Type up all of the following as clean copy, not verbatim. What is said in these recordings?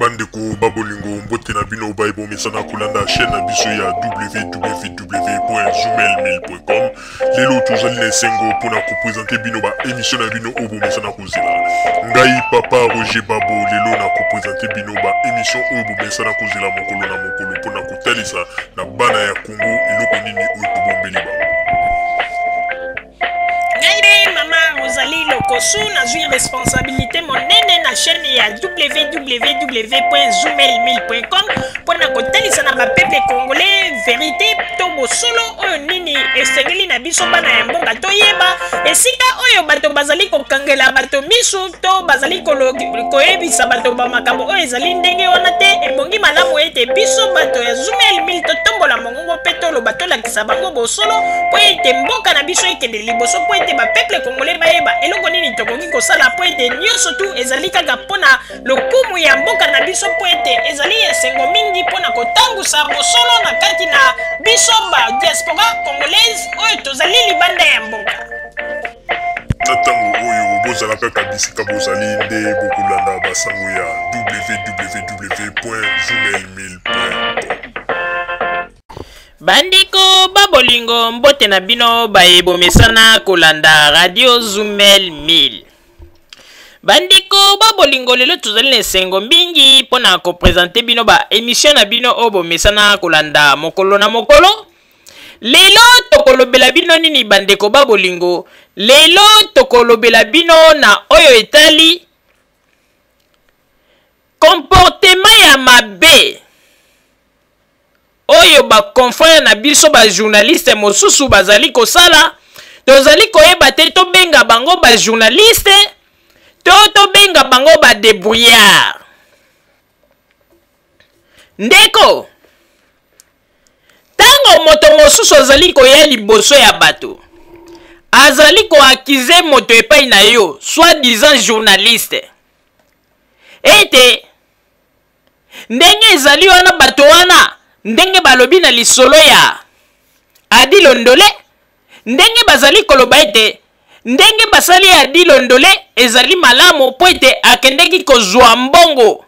Bandeko ba bolingo, mbote na bino baye bomesana kolanda chaîne na biso ya www.zoomail1000.com. Lelo tozali na esengo mpona kopresente bino ba émission na bino oyo bomesana kozela. Ngai papa Roger Babo lelo na kopresente bino ba émission oyo bomesana kozela mokolo na mokolo mpona kotalisa na bana ya Congo eloko nini oyo tobombeli bango. Ngai nde mama Rosalie Lokosu, nazwi responsabilité monene na chaîne ya www.zoomail1000.com mpo na kotalisa na bapeuple congolais verité to bosolo oyo nini esengeli na biso bana ya mboka toyeba esika oyo bato bazali kokangela bato misu to bazali koyebisa bato bamakambo oyo ezali ndenge wana te. Ebongi malamu ete biso bato ya Zoomail 1000 totombola mongongo mpe toloba, tolakisa bango bosolo mpo ete mboka na biso ekende liboso, mpo ete bapeuple congolais bayeba eloko nini tokoki kosala, mpo ete nyonso tu ezali kaka mpo na lokumu ya mboka na biso, mpo ete ezali esengo mingi mpo na kotangusa bosolo na kati na biso ba diaspora congolaise oyo tozali libanda ya mboka. Na ntango oyo bozala kaka bisika bozali nde bokolanda basango ya www.zoomail1000.com. Bandeko ba bolingo, mbote na bino baye bomesana kolanda Radio Zumel 1000. Bandeko ba bolingo, lelo tozali na esengo mingi mpo na kopresente bino ba emission na bino oyo bomesana kolanda mokolo na mokolo. Lelo tokolobela bino nini bandeko ba bolingo? Lelo tokolobela bino na oyo etali comportement ya mabe oyo ba confrères na biso ba journaliste mosusu bazali kosala. Tozali koyeba te tobenga bango ba journaliste to tobenga bango ba débrouillard. Ndeko, ntango moto mosusu azali koya liboso ya bato, azali koakize moto epai na yo soi-disant journaliste, ete ndenge ezali wana bato wana ndenge balobi na lisolo ya Adi Londole, ndenge bazali koloba ete ndenge basali Adi Londole ezali malamu mpo ete akendeki kozwa mbongo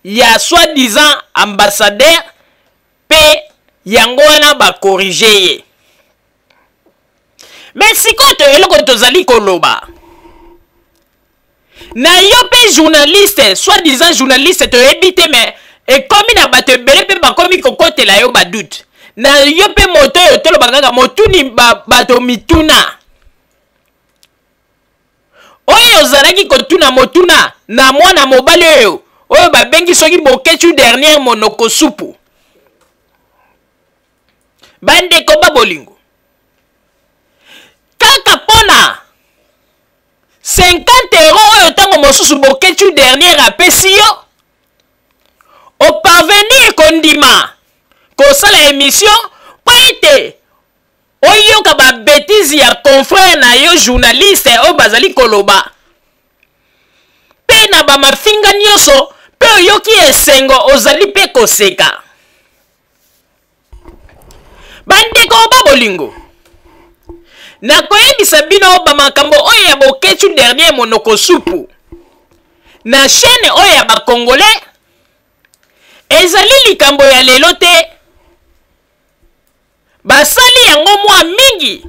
ya soi-disant ambassadeur mpe yango wana bakorige ye. Me sikoyo to eloko tozali koloba na yo mpe journaliste, soi-disant journaliste, toyebi te, me ekomi na bato ebele mpe bakomi kokotela yo badoute na yo mpe moto oyo toloba kaka motuni bato mituna oyo ozalaki kotuna motuna na mwana mobali oyo oyo babengi soki Boketshu dernier monoko supu. Bandeko ba bolingo, kaka mpona 50 euro oyo ntango mosusu Boketshu dernier apesi yo, oparvenir kondima kosala émission mpo ete oyoka ba bêtise ya confrère na yo journaliste oyo bazali koloba mpe na bamafinga nyonso, mpe oyoki esengo, ozali mpe koseka. Bandeko ba bolingo, nakoyebisa bino bamakambo oyo ya Boketshu dernier monoko supu na chaîne oyo ya bakongolais ezali likambo ya lelo te, basali yango mwa mingi.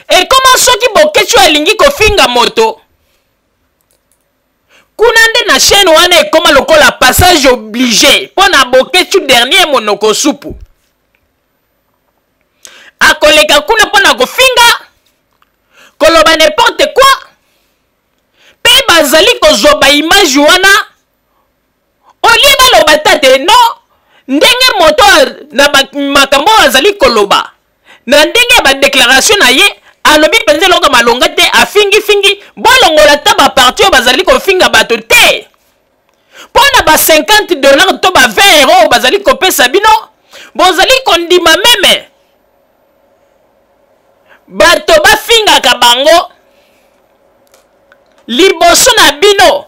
Ekoma soki Boketshu alingi kofinga moto kuna nde na chaîne wana ekoma lokola passage obligé mpo na Boketshu dernier monoko supu akoleka kuna mpo na kofinga, koloba n'importe quoi, mpe bazali kozwa baimage wana olie baloba tate no ndenge moto na makambo oyo azali koloba na ndenge ya badéclaration na ye, alobi mpenza eloko malonga te, afingifingi. Bolongola ata baparti oyo bazali kofinga bato te mpo na ba 50 $ to ba 20 euro oyo bazali kopesa bino, bozali kondima meme bato bafingaka bango liboso na bino,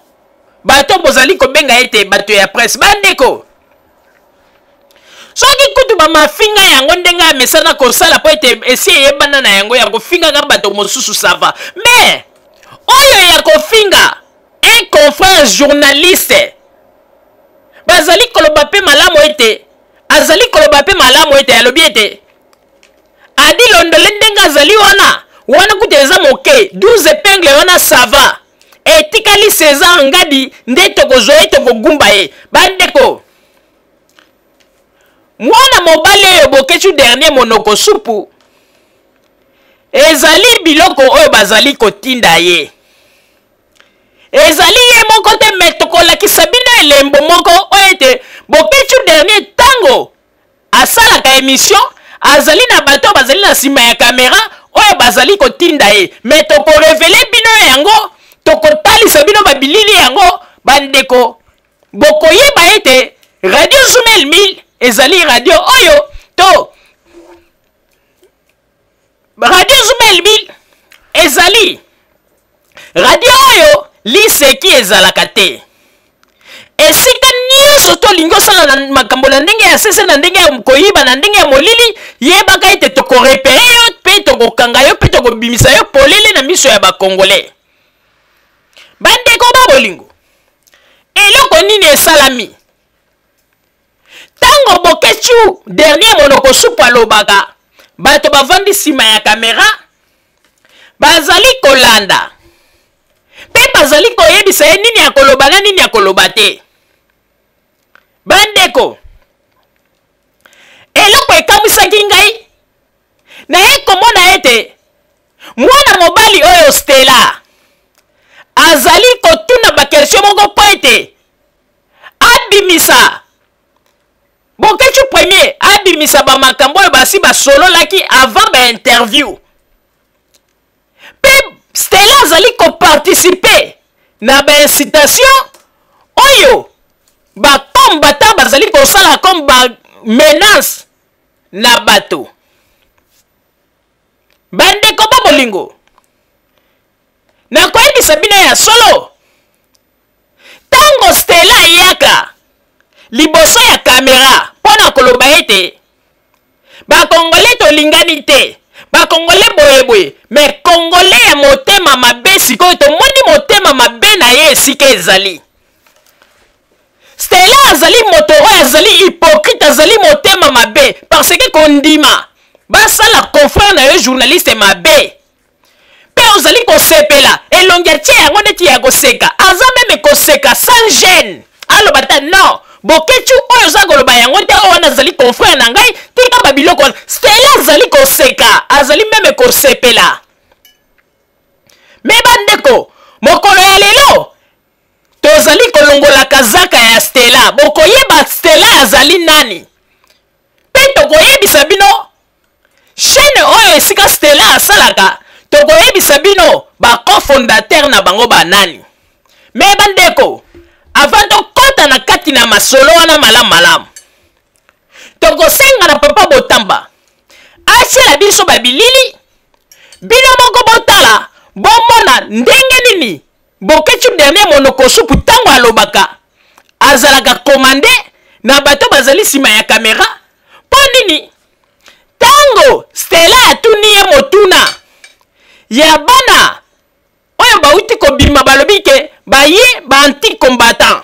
bato bozali kobenga ete bato ya presse. Bandeko, soki kutu bamafinga yango ndenge amesana kosala mpo ete esi eyebana na yango ya kofingaka bato mosusu, ça va, mais oyo ya kofinga Certains confrères journalistes bazali koloba mpe malamu ete azali koloba mpe malamu ete alobi ete Adi Londole ndenge azali wana wana kutu eza moke 12 epingle wana sava etikali César Ngadi nde tokozwa ye tokogumba ye. Bandeko, mwana mobali oyo Boketshu dernier monoko supu ezali biloko oyo bazali kotinda ye ezali ye moko te me tokolakisa bino elembo moko oyo ete Boketshu dernier ntango asalaka emission azali na bato oyo bazali na nsima ya kamera oyo bazali kotinda ye me tokorevele bino yango tokotalisa bino babilili yango bandeko bokoyeba ete radio zumel 1000 ezali radio oyo to radio zumel 1000 ezali radio oyo liseki ezalaka te esika nyonso tolingi osala na makambo na ndenge ya sese na ndenge ya koyiba na ndenge ya molili yebaka ete tokorepere yo mpe tokokanga yo mpe tokobimisa yo polele na miso ya bakongole bandeko ba bolingo eloko nini esalami ntango Boketshu dernier monoko supu alobaka bato bavandi nsima ya kamera bazali kolanda mpe bazali koyebisa ye nini ya koloba na nini ya koloba te. Bandeko, eloko ekamwisaki ngai naye komona ete mwana mobali oyo Stella azali kotuna bakestion moko mpo ete abimisa Boketshu premier abimisa bamakambo oyo basi basololaki avant bainterview mpe Stella azali koparticipe na baincitation oyo bacombatant bazali kosala comme bamenace na bato. Bandeko ba bolingo, nakoyebisa bino ya solo, ntango Stella ayaka liboso ya kamera mpo na koloba ete bakongole tolingani te, bakongole boyeboye, me kongole ya motema mabe, sikoyo tomoni motema mabe na ye esika ezali. Stella azali moto oyo azali hypocrite, azali motema mabe parce que kondima basala confrère na yo journaliste mabe mpe ozali kosepela elongi atie yango neti ya koseka, aza meme koseka sans gêne, aloba ta non Boketshu oyo oza koloba yango te, oyo wana azali confrère na ngai, tika babiloko wana. Stella azali koseka, azali meme kosepela. Me bandeko, mokolo ya lelo tozali kolongola kazaka ya Stella, bokoyeba Stella azali nani, mpe tokoyebisa bino chaîne oyo esika Stella asalaka, tokoyebisa bino ba cofondateur na bango banani. Me bandeko, avant tokɔta na kati na masolo wana malamu malamu, tokosenga na papa Botamba atiela biso babilili, bino moko botala bomona ndenge nini Boketshu dernier monoko supu ntango alobaka azalaka komande na bato bazali nsima ya kamera. Mpo nini ntango Stella atuni ye motuna ya bana oyo bauti kobima balobi ke baye ba anti-combattant,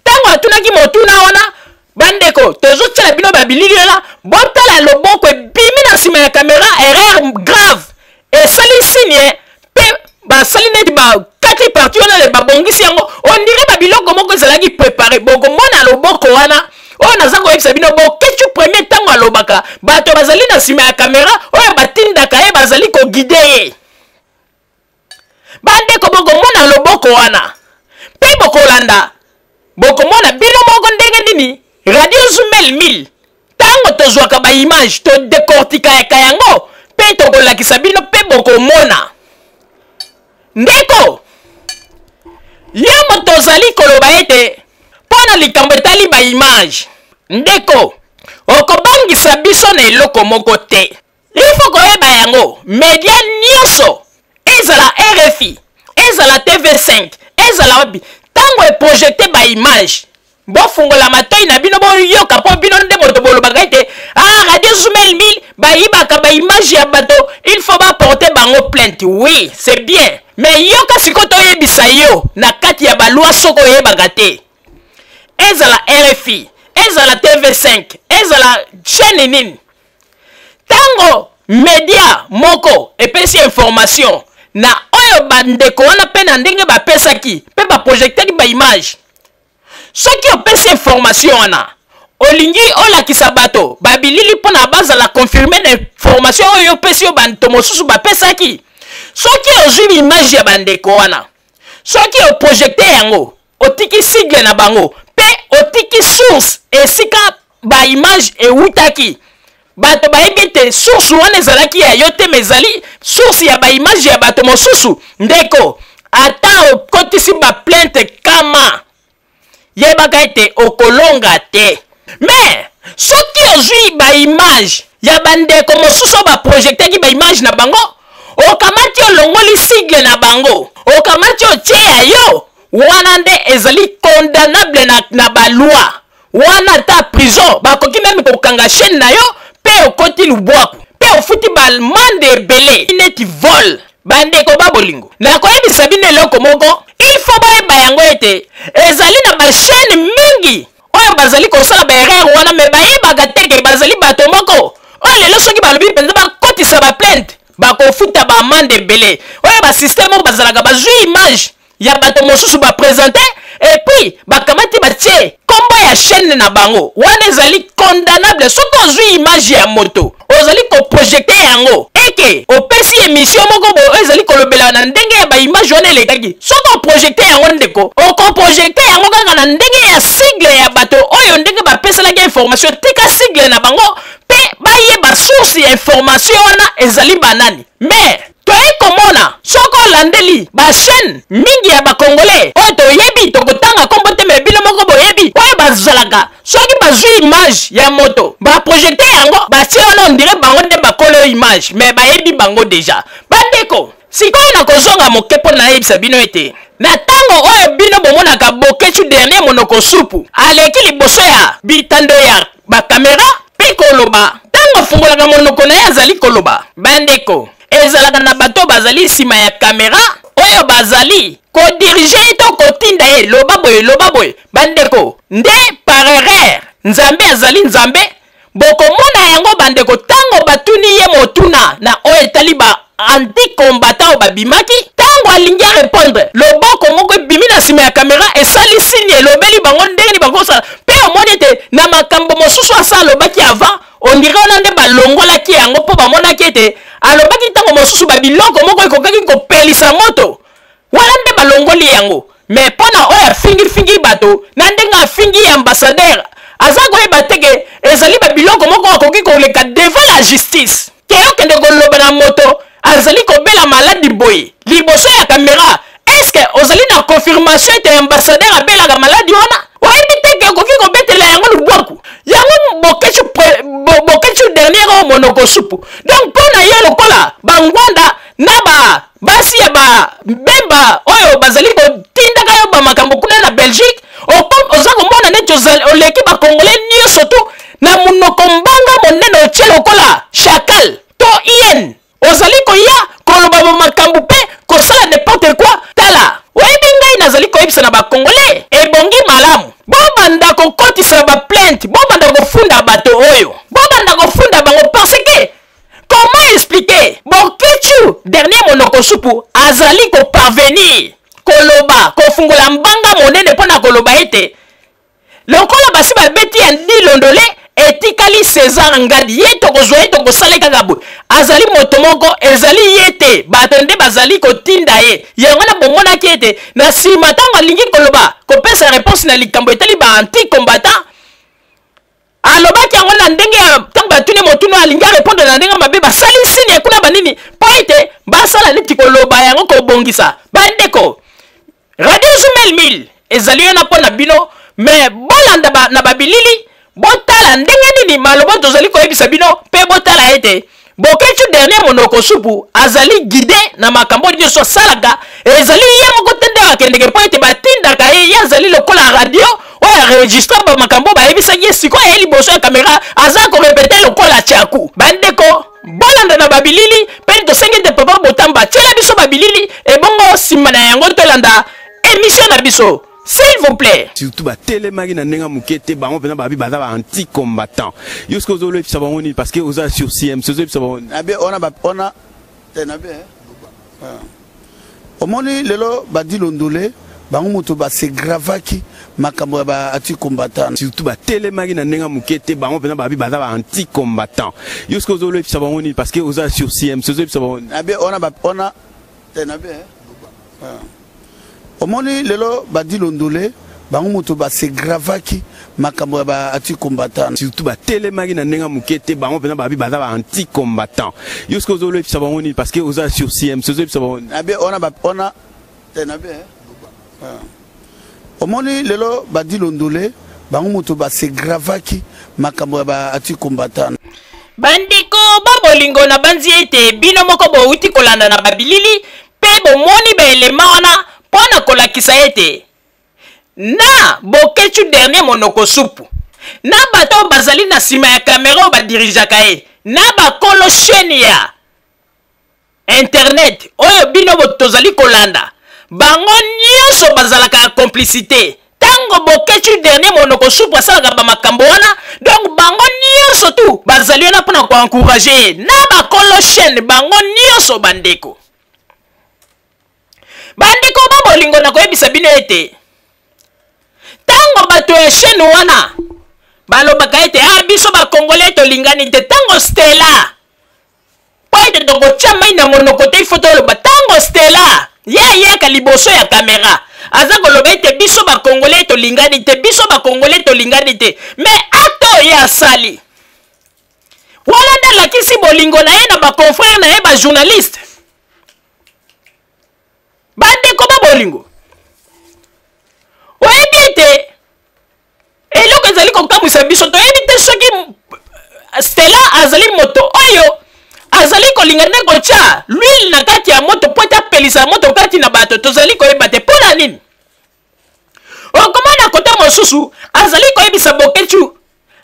ntango atunaki motuna wana, bandeko tozotiela bino babilili wana, botala loboko ebimi na nsima ya kamera, erreur grave esali signe mpe basali neti bakati parti wana babongisi yango, ondire babiloko moko ezalaki prepare. Bokomona loboko wana oyo naza koyebisa bino, Boketshu premier ntango alobaka bato bazali na nsima ya kamera oyo batindaka ye bazali kogide ye. Bandeko, bokomona loboko wana mpe bokolanda, bokomona bino moko ndenge nini radio Zumel 1000 ntango tozwaka baimage todekortikaka yango mpe tokolakisa bino mpe bokomona. Ndeko, yo moto ozali koloba ete mpo na likambo etali baimage, ndeko, okobangisa biso na eloko moko te. Il faut koyeba yango, media nyonso, ezala RFI, ezala TV5, ezala wapi, ntango eprojecte baimage, bofungola matoi na bino boyoka, mpo bino nde moto bolobaka ete Ah, Radio Zumel 1000 bayibaka baimage ya bato, il faut baporte bango plainte. Oui, c'est bien, mais yoka sikoyo toyebisa yo na kati ya baloi, soki oyebaka te, ezala RFI, ezala TV5, ezala chaîne nini, ntango media moko epesi information na oyo bandeko wana mpe na ndenge bapesaki mpe baprojektaki baimage, soki opesi information wana, olingi olakisa bato babilili mpona bazala confirme na information oyo opesi, oyo bato mosusu bapesaki, soki ozwi image ya bandeko wana, soki oprojecte yango, otiki sigle na bango mpe otiki source esika baimage ewutaki, bato bayebi ete source wana ezalaki ya yo te, mais ezali source ya baimage ya bato mosusu. Ndeko, ata okotisi baplainte kama, yebaka ete okolonga te. Mais soki ozwi baimage ya bandeko mosusu oyo baprojektaki baimage na bango, okamati, olongoli sigle na bango, okamati, otie ya yo, wana nde ezali condamnable na baloi wana. Ata prison bakoki même kokanga chaîne na yo mpe okoti lubwaku mpe ofuti baamende ebele neti vol. Bandeko ba bolingo, nakoyebisa bino eloko moko, il faut boyeba yango ete ezali na bachaîne mingi oyo bazali kosala baerreur wana, mais bayebaka te ke bazali bato moko oyo lelo soki balobi mpenza bakotisa baplainte, bakofuta baamende ebele. Oyo basystème oyo bazalaka, bazwi image ya bato mosusu, baprésente et puis bakamati, batie nkombo ya chaîne na bango, wana ezali condamnable. Soki ozwi image ya moto, ozali koprojecte yango, eke opesi émission moko boye oyo ezali kolobela na ndenge ya baimage wana elekaki, soki oprojecte yango, ndeko, okoprojecte yango kaka na ndenge ya sigle ya bato oyo ndenge bapesalaki information. Tika sigle na bango mpe bayeba source ya information wana ezali banani. Mais toyei komona, soki olandeli bachaîne mingi ya bacongolais oyo toyebi, tokotanga nkombo te, mais bino moko boyebi, oyo bazalaka, soki bazwi image ya moto, baprojecte yango, batie wana, on dirait bango nde bakolo image, mais bayebi bango déjà. Bandeko, sikoyo nakozonga moke mpo nayebisa bino ete na ntango oyo bino bomonaka Boketshu Dernier monoko supu aleki liboso ya bitando ya bakamera mpe koloba, ntango afungolaka monoko na ye azali koloba, bandeko, ezalaka na bato bazali nsima ya kamera oyo bazali kodiriger ye to kotinda ye: loba boye, loba boye. Bandeko, nde par erreur, Nzambe azali Nzambe, bokomona yango. Bandeko, ntango batuni ye motuna na oyo etali ba anti-combattant oyo babimaki, ntango alingi arépondre, loboko moko ebimi na nsima ya kamera, esali signe, elobeli bango ndenge nini bakosala. Mpe omoni ete na makambo mosusu asa alobaki avant, on dirait wana nde balongolaki yango, mpo bamonaki ete alobaki ntango mosusu babiloko moko ekokaki kopelisa moto wana, nde balongoli yango. Mais mpo na oyo afingifingi bato na ndenge afingi ambassadeur, aza koyeba te ke ezali babiloko moko akoki koleka devant la justice, ke okende koloba na moto azali kobela maladi boye liboso ya kamera. Est-ce ozali na confirmation ete ambassadeur abelaka maladi wana? Oyebi te ke okoki kobetela yango lubwaku yango. Boketshu Dernier oyo monoko supu, donc mpo na ye, lokola bangwanda na ba basi ya babemba oyo bazali kotindaka yo bamakambo kuna na Belgique, oza komona neti oleki bacongolais nyonso tu na monoko mbanga monene otie lokola chacal to hyène, ozali koya koloba bamakambo mpe kosala n'importe quoi. Tala, oyebi, ngai nazali koyebisa na bacongolais, ebongi malamu bobanda kokotisa baplainte, bobanda kofunda bato oyo, bobanda kofunda bango, parce que comment expliquer Boketshu Dernier monoko supu azali koparvenir koloba, kofungola mbanga monene mpo na koloba ete lokola basi babeti ya ndilondole, etikali César Ngadi, ye tokozwa ye, tokosala kaka boye. Azali moto moko, ezali ye te, bato nde bazali kotinda ye. Yango wana bomonaki ete na nsima, ntango alingi koloba, kopesa réponse na likambo etali ba anti combattant, alobaki yango na ndenge ya ntango batuni motuna, alingi arépondre na ndenge mabe, basali signe kuna banini mpo ete basala neti koloba yango kobongisa. Bandeko, Radio Zumel 1000 ezali wana mpo na bino, mais bolanda na babilili, botala ndenge nini maloba tozali koyebisa bino, mpe botala ete Boketshu Dernier monoko supu azali guide na makambo nyonso asalaka. Ezali ye moko te nde akendeke, mpo ete batindaka ye. Ye azali lokola radio oyo aenregistre bamakambo bayebisaki ye. Sikoyo ye liboso ya kamera aza korépéter. Machaku. Bandeko, bolanda na babilili mpe tosengi ete papa Botamba tiela biso babilili, ebongo nsima na yango tolanda émission na biso, s'il vous plaît. Surtout batelemaki na ndenge moke te. Bango mpenza babi baza ba anti combattant. Yo soki ozolobisa bango nini? Parce que oza sur CMC, ozolobisa bango nini? Nabe ona ba ona te nabe. Omoni lelo badi londole bango moto basegravaki makambo ya ba anti combattant. Surtout batelemaki na ndenge moke te. Bango mpenza babi baza ba anti combattant. Yo soki ozolobisa bango nini? Parce que oza sur CMC, ozolobisa bango nini? Nabe ona ba ona te nabe. Omoni lelo badi londole bango moto basegravaki makambo ya ba anti combattant. Surtout batelemaki na ndenge moke te. Bango mpenza babi baza ba anti combattant. Yo soki ozolobisa bango nini? Parce que oza sur CMC, ozolobisa bango nini? Nabe ona ba ona te nabe. Omoni lelo badi londole bango moto basegravaki makambo ya ba anti combattant. Bandeko ba bolingo, na banzi ete bino moko bowuti kolanda na babilili mpe bomoni baelema wana mpo na kolakisa ete na Boketshu dernier monoko supu, na bato oyo bazali na nsima ya kamera oyo badirigeaka ye, na bakolo chaîne ya internet oyo bino tozali kolanda, bango nyonso bazalaka ya complicité. Ntango Boketshu dernier monoko supu asalaka bamakambo wana, donc bango nyonso tu bazali wana mpona koencourager ye na bakolo chaîne, bango nyonso. Bandeko, bandeko ba bolingo, na koyebisa bino ete ntango bato ya chaîne wana balobaka ete ah, biso bakongolais tolingani te, ntango Stella, mpo ete tokotia mai na monoko te, ifo toloba, ntango Stella ye ayaka liboso ya kamera, aza koloba ete biso bakongolais tolingani te, biso bakongolais tolingani te, mais acte oyo ye asali wana nde alakisi bolingo na ye na baconfrère na ye bajournaliste. Bandeko ba bolingo, oyebi ete eloko ezali kokamwisa biso, toyebi te soki Stella azali moto oyo azali kolinga nde kotya l'huile na kati ya moto mpo ete apelisa moto kati na bato. Tozali koyeba te mpo na nini. Okomona kota mosusu azali koyebisa Boketshu: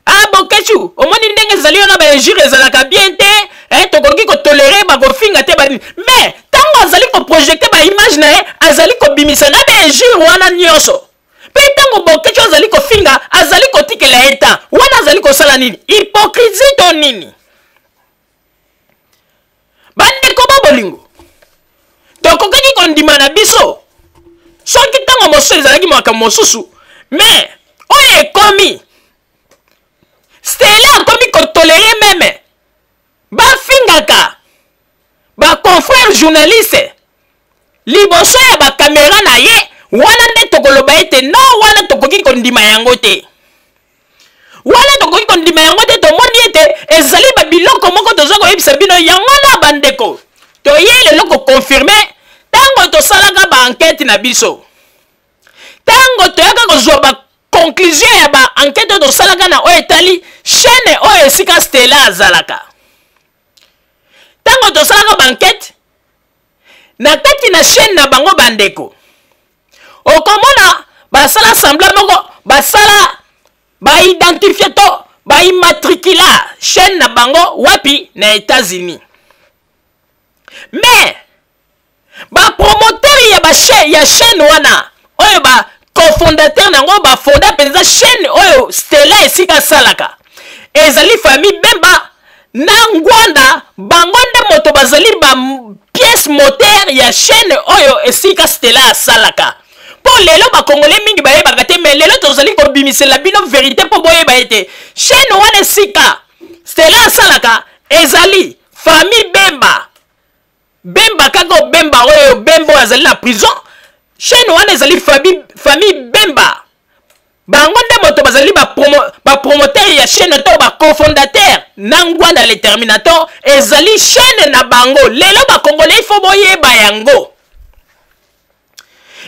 "Ah Boketshu, omoni ndenge ezali wana, bainjure ezalaka bien te, eh, tokoki kotolérer bakofinga te banini." Mais ntango azali koprojeter baimage na ye, azali kobimisa na bainjure wana nyonso, mpe ntango Boketshu azali kofinga, azali kotikela ye temps wana. Azali kosala nini? Hypocrisie to nini? Bandeko ba bolingo, tokokaki kondima na biso soki ntango mosusu ezalaki makambo mosusu, mais oyo ekomi, Stella akomi kotolérer même bafingaka baconfrère journaliste liboso ya bakamera na ye, wana nde tokoloba ete non, wana tokoki kondima yango te, wana tokoki kondima yango te. Tomoni ete ezali babiloko moko toza koyebisa bino yango na bandeko. Toye lelo koconfirmer, ntango tosalaka baenquête na biso, ntango toyaka kozwa baconclusion ya baenquête oyo tosalaka na oyo etali chaîne oyo esika Stella azalaka, ntango tosalaka baenquête na kati na chaîne na bango, bandeko, okomona basala semblant moko, basala baidentifier to baimmatriculer chaîne na bango wapi? Na États-Unis. Mais bapromoteur ya bachaîne, ya chaîne wana, oyo bacofondateur na yango, bafonda mpenza chaîne oyo Stella esika asalaka, ezali famille Bemba na Ngwanda. Bango nde moto bazali ba pièce moteur ya chaîne oyo esika Stella asalaka. Mpo lelo bakongole mingi bayebaka te, mais lelo tozali kobimisela bino vérité mpo boyeba ete chaîne wana esika Stella asalaka ezali famille Bemba. Bemba kaka, Bemba oyo, Bemba oyo azali na prison. Chaîne wana ezali famille Bemba. Bango nde moto bazali bapromoteur ya chaîne to bacofondateur na Ngwanda le Terminator. Ezali chaîne na bango. Lelo bakongole, il faut boyeba yango,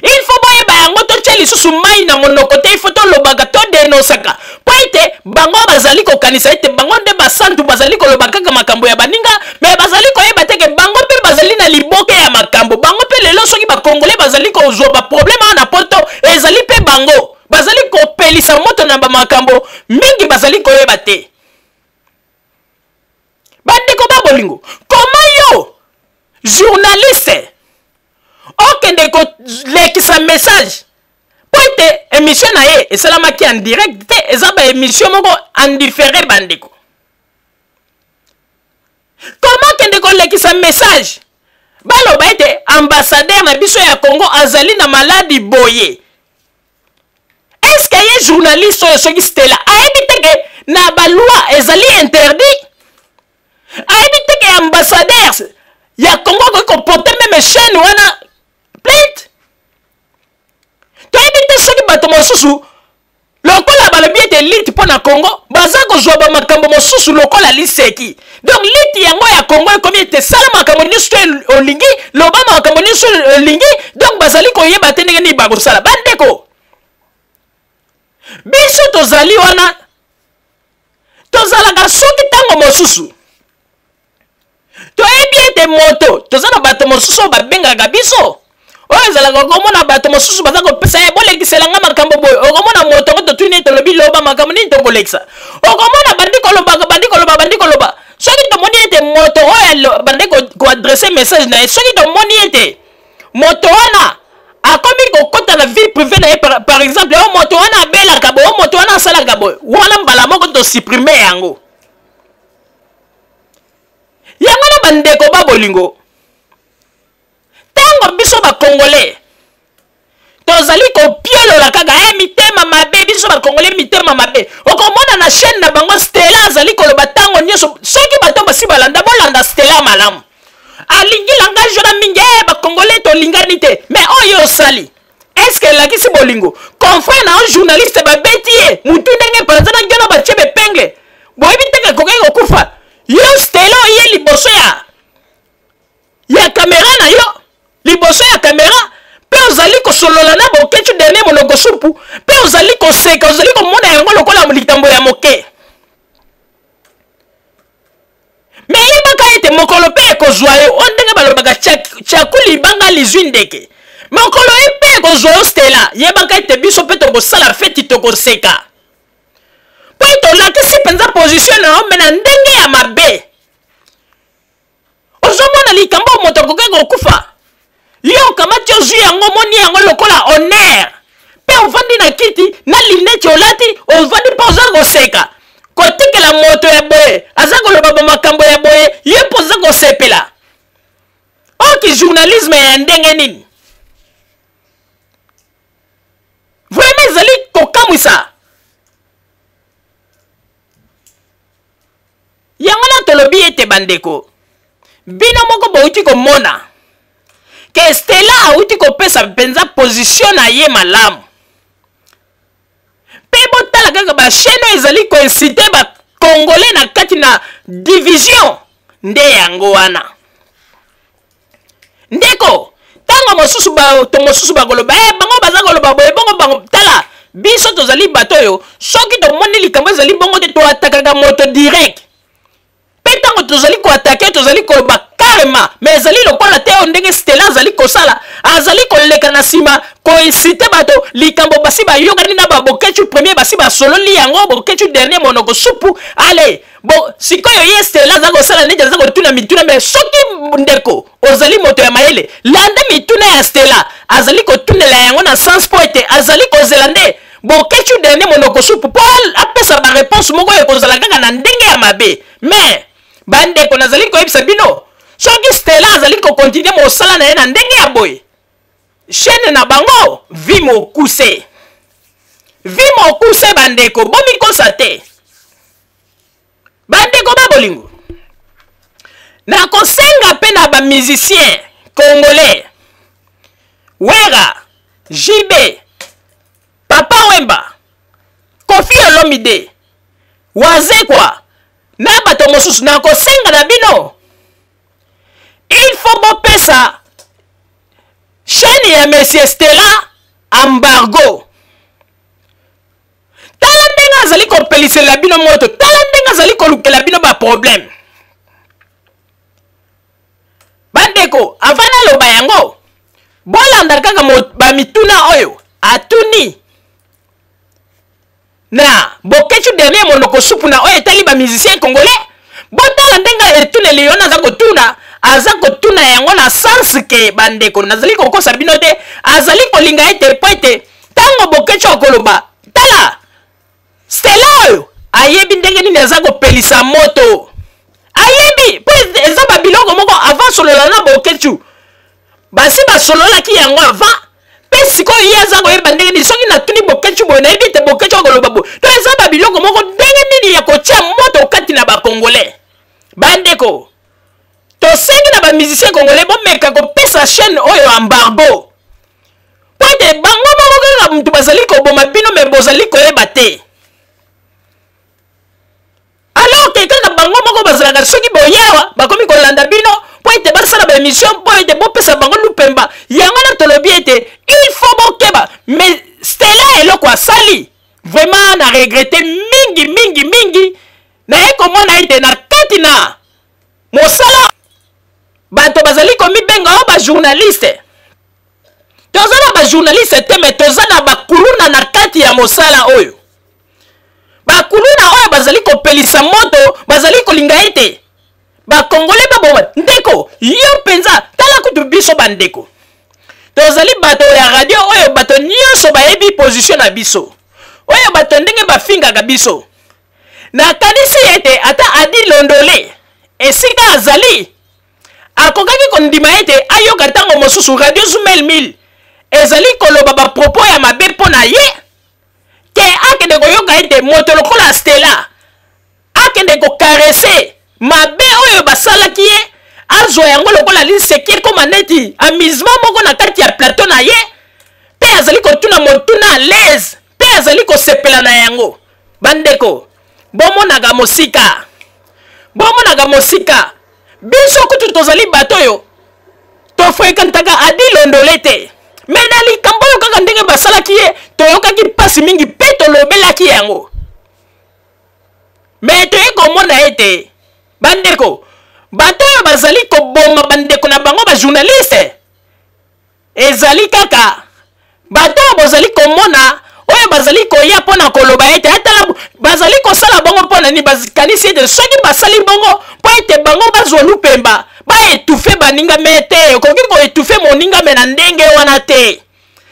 il faut boyeba yango. Totia lisusu mai na monoko te, il faut tolobaka, todénonçaka, mpo ete bango bazali kokanisa ete bango nde basantu, bazali koloba kaka makambo ya baninga, mais bazali koyeba te ke bango mpe bazali na liboke ya makambo. Bango mpe lelo, soki bakongole bazali kozwa baproblème awa na poto, ezali mpe bango bazali kopelisa moto na bamakambo mingi bazali koyeba te. Bandeko ba bolingo, koma yo journaliste okende kolekisa message mpo ete émission na ye esalamaki en direct te, eza ba émission moko en différé. Bandeko, koma okende kolekisa message, baloba ete ambassadeur na biso ya Congo azali na maladi boye? Est-ce ye journaliste oyo, soki Stella, ayebi te ke na baloi ezali interdit? Ayebi te ke ambassadeur ya Congo akoki koporter même chaîne wana plainte? Toyebi te soki bato mosusu, lokola balobi ete lutte mpo na Congo, baza kozwa bamakambo mosusu lokola liseki. Donc lutte yango ya Congo ekomi ete sala makambo nyonso to olingi, loba makambo nyonso olingi. Donc bazali koyeba te ndenge nini bakosala. Bandeko, biso tozali wana, tozalaka soki ntango mosusu toyebi ete moto, toza na bato mosusu oyo babengaka biso, oyo ezalaka okomona bato mosusu baza kopesa ye: "Bolekisela nga makambo boye." Okomona moto yango, totuni ye, tolobi: "Loba makambo nini tokolekisa?" Okomona bandi koloba, bandi koloba, bandi koloba. Soki tomoni ete moto oyo bandi koadresser message na ye, soki tomoni ete moto wana akomi kokɔta na vie privée na ye, par exemple oyo moto wana abelaka boye, oyo moto wana asalaka boye, wana mbala moko tosupprimer yango. Yango na bandeko ba bolingo, ntango biso bacongolais tozali kopiolola kaka e mitema mabe, biso bacongolais mitema mabe. Okomona na chaîne na bango, Stela azali koloba ntango nyonso. Soki bato basi balanda, bolanda Stela malamu, alingi langage wana mingi: "E bacongolais tolingani te." Mais oyo osali, est-ce elakisi bolingo? Confrère na yo journaliste, babeti ye mutu ndenge mpanza na ngiono, batie bepingle, boyebi ndenge ekokaki kokufa. Yo Stela, oye liboso ya kamera na yo, liboso ya kamera, mpe ozali kosolola na Bokecu dernier monoko supu, mpe ozali koseka, ozali komona yango lokola likambo ya moke. Mais yebaka ete mokolo mpe ekozwa yo, o ndenge balobaka tyaku libanga lizwi ndeke, mokolo ye mpe ekozwa yo. Stela, yebaka ete biso mpe tokosala feti, tokoseka, mpo ete olakisi mpenza position na yo, mais na ndenge ya mabe. Ozomona likambo moto akoki kokufa, yo okamati, ozwi yango, omoni yango lokola honneur, mpe ovandi na kiti na lunettes olati, ovandi mpe oza koseka, kotikela moto ya boye aza koloba bamakambo ya boye, ye mpo oza kosepela. Oki journalisme ya ndenge nini? Vraiment ezali kokamwisa. Yango na tolobi ete bandeko, bino moko bouti komona ke Stela awuti kopesa mpenza position na ye malamu. Mpe botala kaka bachaîne oyo ezali koinciter bacongolais na kati na division. Nde yango wana, ndeko, ntango mosusu bato mosusu bakoloba: "E, bango baza koloba boye bongo bango." Tala, biso tozali bato oyo soki tomoni likambo ezali bongo te, toattaquaka moto direct. Mpe ntango tozali koattaquer, tozali koloba carrément. Mais ezali lokola te oyo ndenge Stela azali kosala, azali koleka na nsima koinciter bato. Likambo basi bayokani na babokecu premier, basi basololi yango, Bokecu dernier monoko supu. Ale bo sikoyo ye Stela aza kosala neti aza kotuna mituna. Mais soki ndeko ozali moto ya mayele, landa mituna ya Stela, azali kotunela yango na sens mpo ete azali kozela nde Bokecu dernier monoko supu mpo apesa baréponse moko oyo ekozala kaka na ndenge ya mabe. Mais bandeko, nazali koyebisa bino, soki Stela azali kocontinuer mosala na ye na ndenge ya boye, chaîne na bango vi mokuse, vi mokuse. Bandeko, bomikosa te. Bandeko ba bolingo, nakosenga mpe na bamusicien congolais, Wera, JB, Papa Wemba, Kofi Olomide, Wazekwa na bato mosusu, nakosenga na bino, il faut bopesa chaîne ya monsieur Stela embargo. Tala ndenge azali kopelisela bino moto, tala ndenge azali kolukela bino baproblème. Bandeko, avant naloba yango, bolanda kaka bamituna oyo atuni na Bokecu dernier monoko supu na oyo etali bamusicien congolais. Botala ndenge etuneli yo naza kotuna, aza kotuna yango na sens ke bandeko, nazali kokosa bino te, azali kolinga ete mpo ete ntango Boketshu akoloba, tala Stella oyo ayebi ndenge nini aza kopelisa moto, ayebi mpo eza babiloko moko avant solola na Boketshu, basi basololaki yango avant, mpe sikoyo ye aza koyeba ndenge nini soki natuni Boketshu boye, nayebi ete Boketshu akoloba boye. To eza babiloko moko ndenge nini ya kotia moto kati na bakongolais. Bandeko, tosengi na bamusicien congolais bomeka kopesa chaîne oyo embargo, mpo ete bango moko kaka moto bazali koboma bino, me bozali koyeba te. Alors ke kaka bango moko bazalaka, soki boyawa bakomi kolanda bino mpo ete basala baémission, mpo ete bopesa bango lupemba. Yango wana tolobi ete il faut bokeba. Mais Stella eloko asali vraiment na regrete mingi mingi mingi. Naye komona ete na kati na mosala bato bazali komibenga oyo bajournaliste. Toza na bajournaliste te, me toza na bakuluna na kati ya mosala oyo. Bakuluna oyo bazali kopelisa moto, bazali kolinga ete bakongole baboma. Ndeko yo mpenza tala kutu biso bandeko tozali bato ya radio oyo bato nyonso bayebi position na biso, oyo bato ndenge bafingaka biso. Nakanisi ete ata Adi Londole esika azali akokaki kondima ete ayoka ntango mosusu radio Zumel 1000 ezali koloba bapropos ya mabe mpo na ye, ke akende koyoka ete moto lokola Stella akende kokarese mabe oyo basalaki ye, azwa yango lokola liseki, ekoma neti amusement moko na kati ya plateau na ye, mpe azali kotuna motuna à l'aise, mpe azali kosepela na yango. Bandeko, bomonaka mosika, bomonaka mosika. Biso kutu tozali bato oyo tofrekantaka Adi Londole te, me na likambo oyo kaka ndenge basalaki ye toyokaki mpasi mingi mpe tolobelaki yango. Me toye komona ete bandeko, bato oyo bazali koboma bandeko na bango bajournaliste, ezali kaka bato oyo bozali komona oyo bazali koya mpo na koloba ete atala bazali kosala bongo mpo na nini. Bakanisi ete soki basali bongo mpo ete bango bazwa lupemba, baetufe baninga. Me te, okoki koetufe moninga me na ndenge wana te,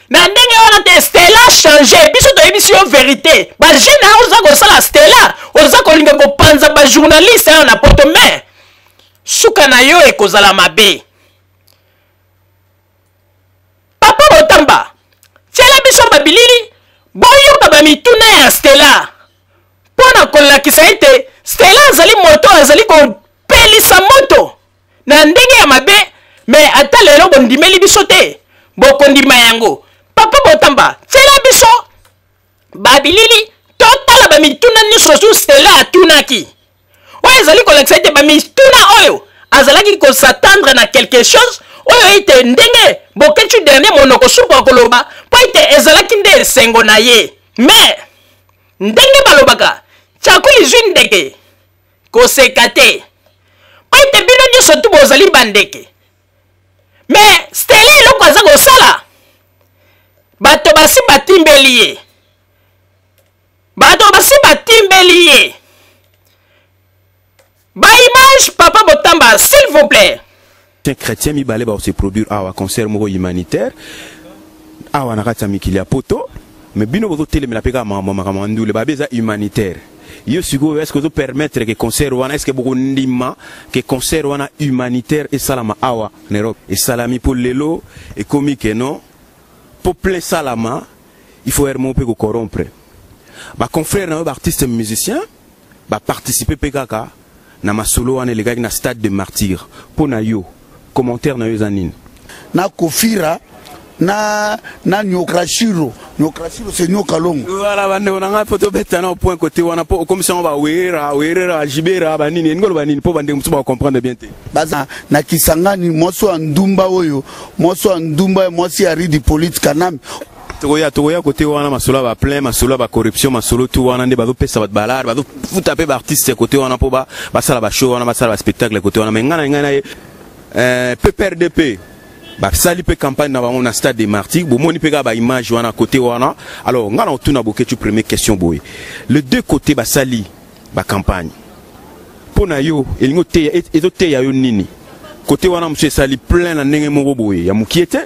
na ndenge wana te. Stella change, biso toyebisi yo verité. Bajeune ayo oza kosala Stella, oza kolinga kopanza bajournaliste ayo na poto, me suka na yo ekozala mabe. Papa Botamba, tiela biso babilili, boyoka bamituna ya Stella mpo na kolakisa ete Stella azali moto azali kopelisa moto na ndenge ya mabe. Me ata lelo bondimeli biso te, bokondima yango. Papa Botamba, tiela biso babilili, totala bamituna nyonso su Stella atunaki, oyo ezali kolakisa ete bamituna oyo azalaki kosatendre na quelque chose oyo ete ndenge Boketshu dernier monoko supu akoloba, mpo ete ezalaki nde esengo na ye. Me ndenge balobaka chakuli zwi ndeke koseka te, mpo ete bino nyonso tu bozali bandeke. Me Stella eloko aza kosala, bato basi batimbeli ye, bato basi batimbeli ye ba image. Papa Botamba, s'il vous plaît. Chrétien mibale ba se produire awa concert moko humanitaire awa na kati ya mikili ya poto, mais bino bozotelemela mpe kaka makambo makambo ya ndule, babe eza humanitaire. Yo sikoyo, est ce que ozopermettre ke concert wana, est ce que bokondima ke concert wana humanitaire esalama awa na Europe? Esalami mpo lelo ekomi ke non, mpo plein salama, il faut ere moko mpe kocorrompre baconfrère na yo baartiste musicien baparticipe mpe kaka na masolo wana elekaki na stade de martyr. Mpo na yo, commentaire na yo eza nini? Na Kofira na na Nyokrashiro, Nyokrashiro c'est Nyoka Longo. Voilà, bandeko na ngai, mpo tobeta na point côté wana, mpo okomisi yango bawera werera bajibera banini, elingi oloba nini mpo bandeko mosusu bacomprendre bien te? Baza na Kisangani, mwasi ya ndumba oyo, mwasi ya ndumba, mwasi ya Ridi Polite Kanambe. Tokoya kote wana, masolo ya baplein, masolo ya bacorruption, masolo tu wana nde bazopesa bato balare, bazofuta mpe baartiste ya kote wana mpo basala bashow wana, basala baspectacle ya kote wana. Mais ngai na ngai na ye PPRDP basali mpe campagne na bango na stade des Martyrs, bomoni mpe kaka baimage wana kote wana. Alors ngai na otuna Boketshu première question boye: le deux côté basali bacampagne. Mpo na yo elingi oteya, ezoteya yo nini? Kote wana mosusu esali plein na ndenge moko boye ya mokie te,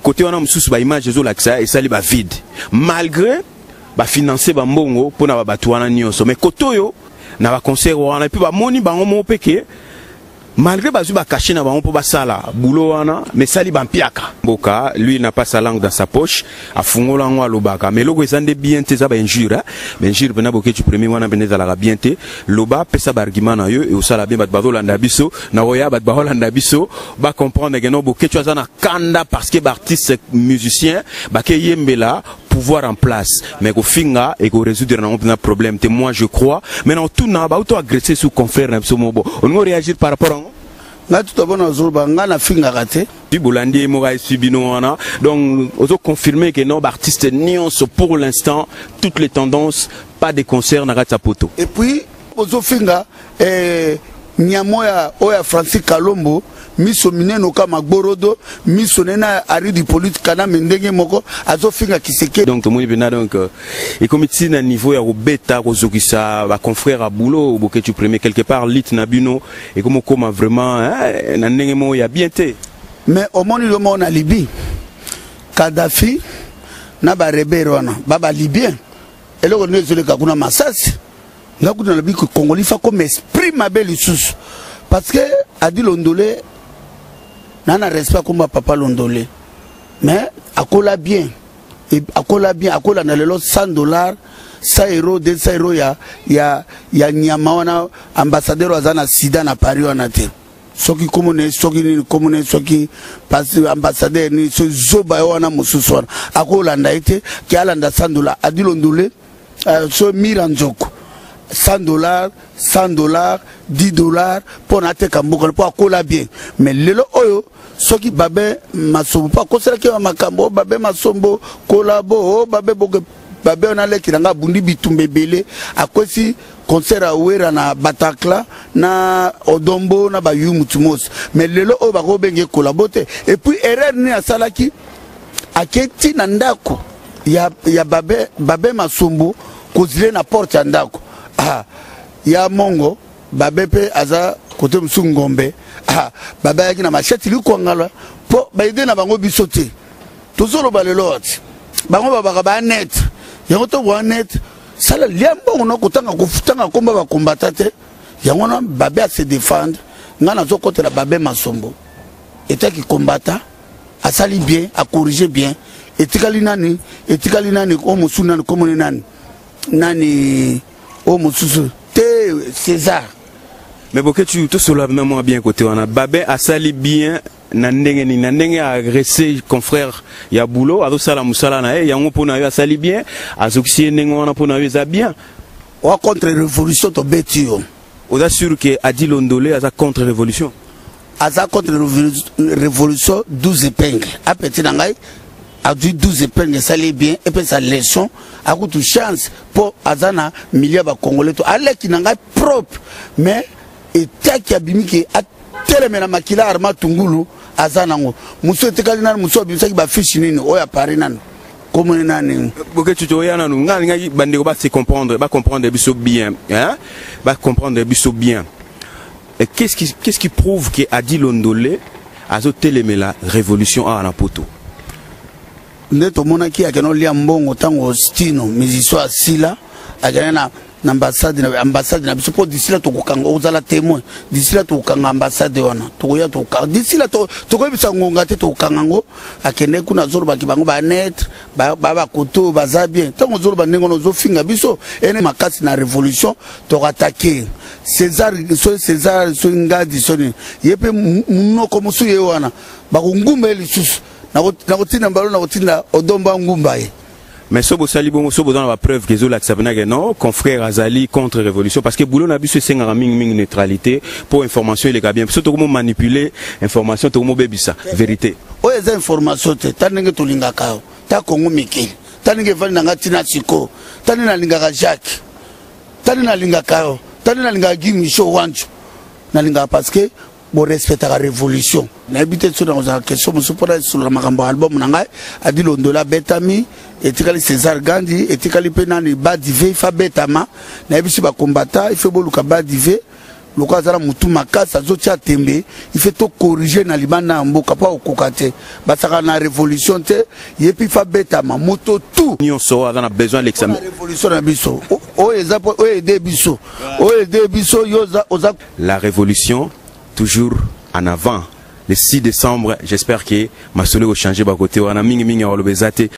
kote wana mosusu baimage ezolakisa esali bavide malgré bafinanse bambongo mpo na bato wana nyonso. Mais kote oyo na baconcert wana epuis bamoni bango moko mpe ke malgré bazwi bacachet na bango mpo basala boulot wana, mais esali bampiaka mboka. Lui n'a pas sa langue dans sa poche, afungola yango alobaka, mais eloko eza nde bien te eza bainjure, bainjure mpena Boketshu Premier wana mpena ezalaka bien te. Loba, pesa baargument na yo, eosala bien. Bato bazolanda biso na koya, bato bazolanda biso bacomprendre ke no Boketshu aza na kanda parce que baartiste musicien bakeyembela pouvoir en place, mais kofinga ekorésoudre nango mpena problème te, moi je crois. Mais na otuna bauto agressé sous confrère na biso mobo, olingi réagir par rapport yango? Ngai tuta bona azoloba, ngai nafingaka te. Puis bolandi ye moko ayesi bino wana, donc ozo confirmer que non, baartiste nyonso pour l'instant, toutes les tendances, pas de concert na kati ya poto. Et puis ozofinga nyama oyo ya Francis Kalombo, miso minene oka magborodo, miso nene ari du polite kaname, ndenge moko azofinga Kiseke. Donc tomoni mpena, donc ekomi ntina niveau ya kobeta, kozokisa baconfrère ya boulot. Boketshu Premier, quelque part lit na bino ekomi okóma vraiment, hein, na ndenge moko ya bien te. Mais omoni yo moko na Libye, Kadhafi na barebere wana ba balibien, eloko nini ezoleka kuna? Masasi. Nga kutu nalobi Congoli fa comme esprit mabe lisusu, parce que Adi Londole na respect akomba papa Londole, mais akola bien, akola bien, akola na lelo 100 $, 100 €, 200 € ya nyama wana. Ambassadeur aza na sida na Paris wana te, soki komona, soki nini komona, soki ambassadeur nini, soki zoba ye wana mosusu wana akolanda ye te ke alanda 100 $. Adi Londole, so mira nzoko 100 $, 100 $, 10 $ mpo na ateka mboka, mpo akola bien. Mais lelo oyo soki Babe Masombo, mpo akoselaki ya makambo Babe Masombo kolabo o Babe Boke, Babe wana aleki na nga, abundi bitumba ebele, akwesi concert awera na Bataclan na Odombo na bayu mutu mosi. Mais lelo oyo bakobenge kolabo te. Et puis erreur nini asalaki? Aketi na ndako ya Babe Masombo, kozile na porte ya ndako. Ah, ya mongo Babe mpe aza kote mosusu ngombe. Ah, Babe ayaki na machette likwangala mpo baide na bango biso te. Tozoloba lelo ati bango babaka banet yango to boanet sala lia mbongo na kotanga kotanga komba bakombata te. Yango wana Babe ase défendre. Ngai nazokotela Babe Masombo etaki kombata, asali bien, acorrige bien. Etikali nani? Etikali nani oyo mosusu? Nani komoni nani nani oyo mosusu te? César. Mais Boketshu, tosolola na mwa bien côté wana. Babe asali bien na ndenge nini? Na ndenge agressé confrère ya boulot azosala mosala na ye, yango mpo na yo asali bien? Azokisi ye ndenge wana, mpo na yo eza bien? Wa contre révolution, tobeti yo. Oza sûr ke Adi Londole aza contre révolution? Aza contre révolution. 12 épingle apeti na ngai, azwi 12 épingle, esali bien, epesa leçon, akutu chance mpo aza na milieu ya bacongolais to aleki na ngai propre. Mais etaki abimi ke atelemela makila arma tungulu aza nango. Mosu etikali nani? Mosu abimisaki bafiche nini oyo apari nani, komoni nani? Boketshu, toya nanu. Ngai alingaki bandeko base comprendre, bacomprendre biso bien, hein? Bacomprendre biso bien. Et qu'est-ce qui prouve que Adi Londole azotelemela révolution awa na poto? Nde tomonaki akende olia mbongo ntango Stino musicien asila, akende na ambassade na biso mpo d'ici là tokokanga, ozala témoin, d'ici là tokokanga ambassade wana, tokoya tokokanga d'ici là, tokoyebisa ngonga te, tokokanga yango. Akende kuna, azolobaki bango banetre bakoto baza bien. Ntango ozoloba ndenge wana, ozofinga biso ene makasi na révolution, tokatake César, so César, so Ngadi, so nini, ye mpe monoko mosusu ye wana bakongumba ye lisusu. Nakotinda mbalo, nakotinda Odomba ngumba ye. Mais so bosali bongo, so boza na bapreuve ke ezolakisa mpena ke non, confrère azali contre révolution, parce que boulot na biso esengaka mingimingi neutralité mpo information eleka bien. So tokomo manipuler information, tokomobebisa vérité. Oyo eza information te. Ta ndenge tolingaka yo, ta Kongo mikili, ta ndenge evandi na nga ntina sikoyo, ta ndenge nalingaka Jacques, ta ndenge nalingaka yo, ta ndenge nalingaka Guy Micho Wancho, nalingaka parce que borespectaka révolution. Nayebi te so nakozala question mosusu mpona esolola makambo ya album na ngai. Adi Londola abetami, etikali César Gandi, etikali mpe nani, Badive ifa betama. Nayebisi bakombata ife boluka Badive. Lokola aza na motu makasi, azotia tembe, il faut tocorriger na libanda ya mboka mpo akokoka te. Basaka na révolution te, ye mpe fa betama moto tout. Nyonso aza na besoin alekisa révolution na biso oyo eza oyo aide biso, oyo aide biso. Yo oza la révolution toujours en avant. Le 6 décembre, j'espère que masolo ekochanger bakote wana mingimingi ya koloba eza te.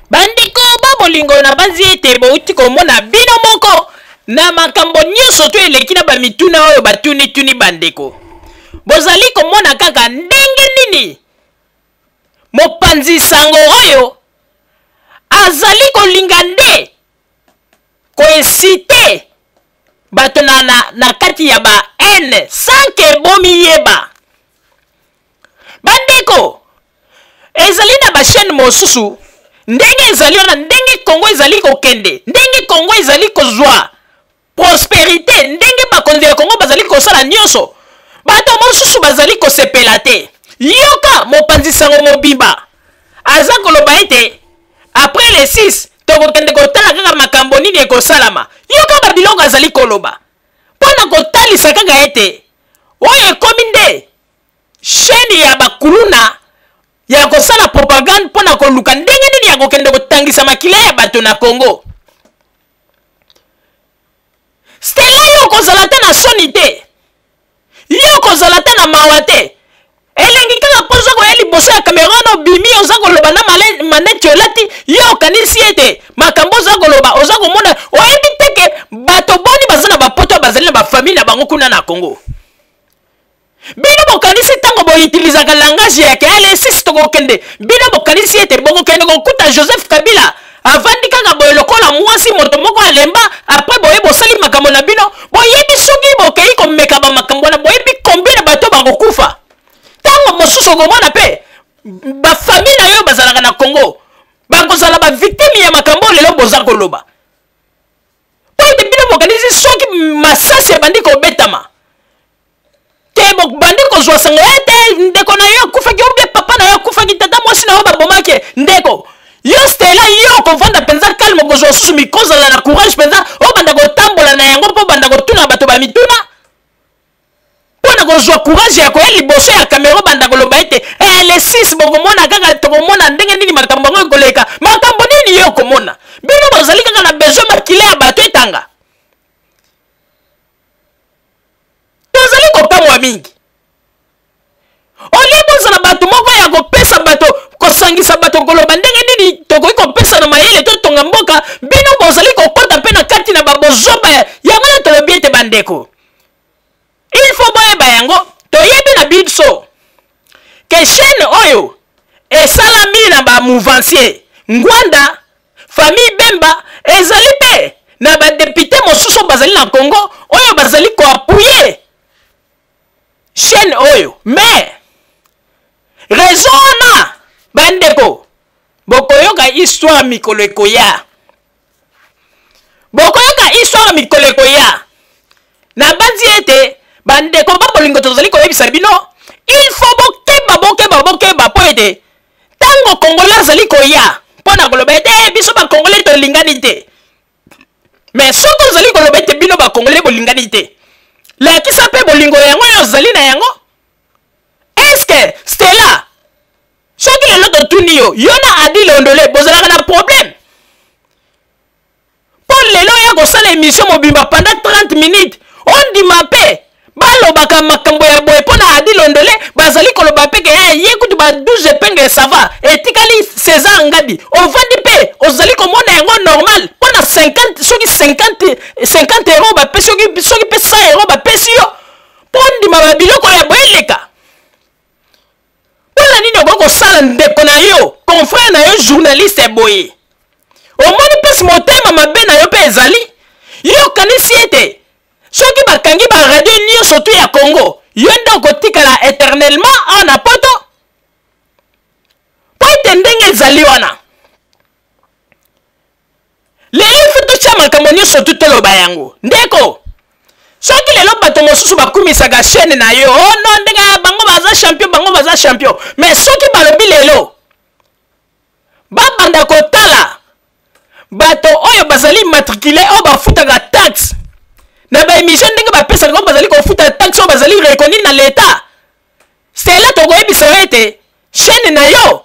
Bandeko ba bolingo, nabanzi ete bouti komona bino moko na makambo nyonso to eleki na bamituna oyo batunituni. Bandeko, bozali komona kaka ndenge nini mopanzi sango oyo azali kolinga nde koinciter bato na kati ya ba haine sans que bomiyeba. Bandeko, ezali na bachaîne mosusu ndenge ezali wana, ndenge Kongo ezali kokende, ndenge Kongo ezali kozwa prospérité, ndenge bakonzi ya Kongo bazali kosala nyonso, bato mosusu bazali kosepela te. Yoka mopanzi sango mobimba aza koloba ete après le 6 tokokende kotala kaka makambo nini ekosalama. Yoka babiloko azali koloba mpo na kotalisa kaka ete oyo ekomi nde chaîne ya bakuluna ya kosala propagande mpo na koluka ndenge nini ya kokende kotangisa makila ya bato na Congo. Stela, yo okozala te na soni te, yo okozala te na mawa te. Elengi kaka mpo oza koya liboso ya kamera wana, obimi, oza koloba na maneti olati. Yo okanisi ete makambo oza koloba, oza komona, oyebi te ke bato boni baza na bapoto, bazali na bafamille na bango kuna na Congo. Bino bokanisi ntango boutilisaka langage ya ke le 6 tokokende, bino bokanisi ete bokokende kokuta Joseph Kabila avandi kaka boye lokola mwasi moto moko alemba. Après boye bosali makambo na bino. Boyebi soki bokei komeka bamakambo wana, boyebi combien na bato bakokufa? Ntango mosusu okomona mpe bafamille na yo bazalaka na Congo bakozala bavictime ya makambo oyo lelo boza koloba. Mpo ete bino bokanisi soki masasi ebandi kobetama te, bobandi kozwa sango ete ndeko na yo akufaki, obie papa na yo akufaki, tata mwasi na yo babomaki. Ndeko, yo Stela, yo okovanda mpenza calme, okozwa susu mikozala na courage mpenza, obanda kotambola na yango mpo obanda kotuna bato bamituna mpo na kozwa courage ya koya liboso ya kamera, obanda koloba ete eh, le 6 bokomona kaka, tokomona ndenge nini makambo yango ekoleka. Makambo nini yo okomona? Bino bozali kaka na besoin makila ya bato etanga. Tozali kokamwa mingi. Olie bozala bato moko ya kopesa bato, kosangisa bato, koloba ndenge nini tokoki kopesa na mayele totonga mboka, bino bozali kokɔta mpe na kati na babozoba yango. Na tolobi ete bandeko, il faut boyeba yango. Toyebi na biso ke chaîne oyo esalami na bamouvancier Ngwanda, famille Bemba, ezali mpe na badéputé mosusu oyo bazali na Congo oyo bazali koappuyer chaîne oyo. Mais raison wana, bandeko, bokoyoka histoire mikolo ekoya, bokoyoka histoire mikolo ekoya. Nabanzi ete bandeko ba bolingo, tozali koyebisa bino, il faut bokeba, bokeba, bokeba, mpo ete ntango Congolais azali koya mpo na koloba ete eh, biso bacongolais tolingani te. Mais soki ozali koloba ete bino bacongolais bolingani te, lakisa mpe bolingo yango oyo ozali na yango. Est-ce, Stella, soki lelo totuni yo, yo na Adi Londole bozalaka na problème, mpo lelo oya kosala émission mobimba pendant 30 minutes, ondima mpe balobaka makambo ya boye mpo na Adi Londole, bazali koloba mpe ke hey, ye kutu ba 12 épingle, ça va, etikali César Ngadi, ovandi mpe ozali komona yango normal mpo na 50, soki 50 euro bapesi, soki mpe 100 euro bapesi yo mpo ondima babiloko ya boye eleka. Mpona nini okoki kosala ndeko na yo, confrère na yo journaliste boye? Omoni mpesi motema mabe na yo mpe ezali. Yo okanisi ete soki bakangi baradio nyonso tu ya Congo, yo nde okotikala éternellement awa na poto? Mpo ete ndenge ezali wana lelo, il faut totya makambo nyonso tu, toloba yango. Ndeko, Soki lelo bato mosusu bakumisaka chaîne na yo, oh non, ndenge bango baza champion, bango baza champion, mais soki balobi lelo babanda kotala bato oyo bazali immatricule, oyo bafutaka taxe na baémission, ndenge bapesaka oyo bazali kofuta taxe, oyo bazali reconnu na leta, sela tokoyebisa yo ete chaîne na yo,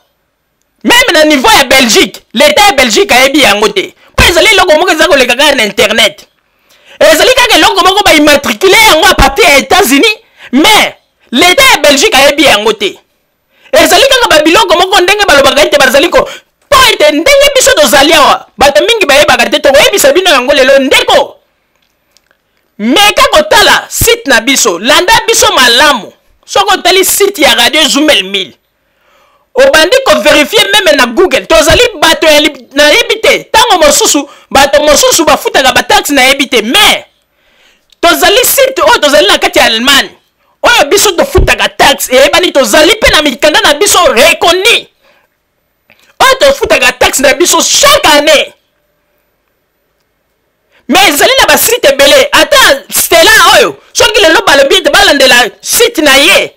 meme na niveau ya Belgique, leta ya Belgique ayebi yango te, mpo ezali eloko moko eza koleka kaka na internet. Ezali kaka eloko moko baimmatricule yango à partir ya États-Unis, mais leta ya Belgique ayebi yango te. Ezali kaka babiloko moko ndenge balobaka ete bazali ko, mpo ete ndenge biso tozali awa, bato mingi bayebaka te. Tokoyebisa bino yango lelo. Ndeko, meka kotala site na biso, landa biso malamu. Soki otali site ya Radio Zumel 1000, obandi koverifie meme na Google, tozali bato ya nayebi te. Ntango mosusu bato mosusu bafutaka bataxe, nayebi te, mais tozali site oyo tozali na kati ya Allemagne, oyo biso tofutaka taxe, eyebani. Tozali mpe na mikanda na biso reconnu, oyo tofutaka taxe na biso chaque année. Mais ezali na basite ebele. Ata Stela oyo, soki lelo balobi ete balandela site na ye,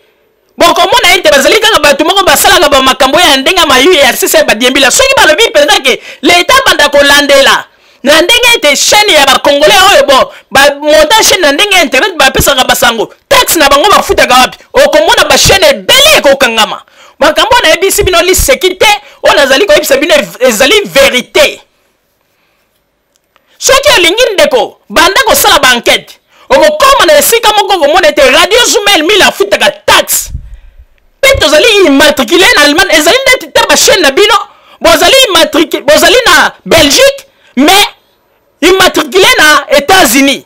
bokomona ete bazali kaka bato moko basalaka bamakambo ya ndenge mayu ya sisa ya badiembila. Soki balobi mpenza ke leta banda kolandela na ndenge ete chaîne ya bacongolais oyo bo bamonta chaîne na ndenge ya internet, bapesaka basango, taxe na bango bafutaka wapi, okomona bachaîne ebele ekokangama. Makambo oyo nayebisi bino liseki te, oyo nazali koyebisa bino ezali verité. Soki olingi, ndeko, banda kosala baankete, okokoma na esika moko, okomona ete Radio Zumel 1000 afutaka taxe mpe tozali immatricule na Allemagne. Ezali ndeti te bachaîne na bino, bozali immatricule, bozali na Belgique mais immatricule na États-Unis.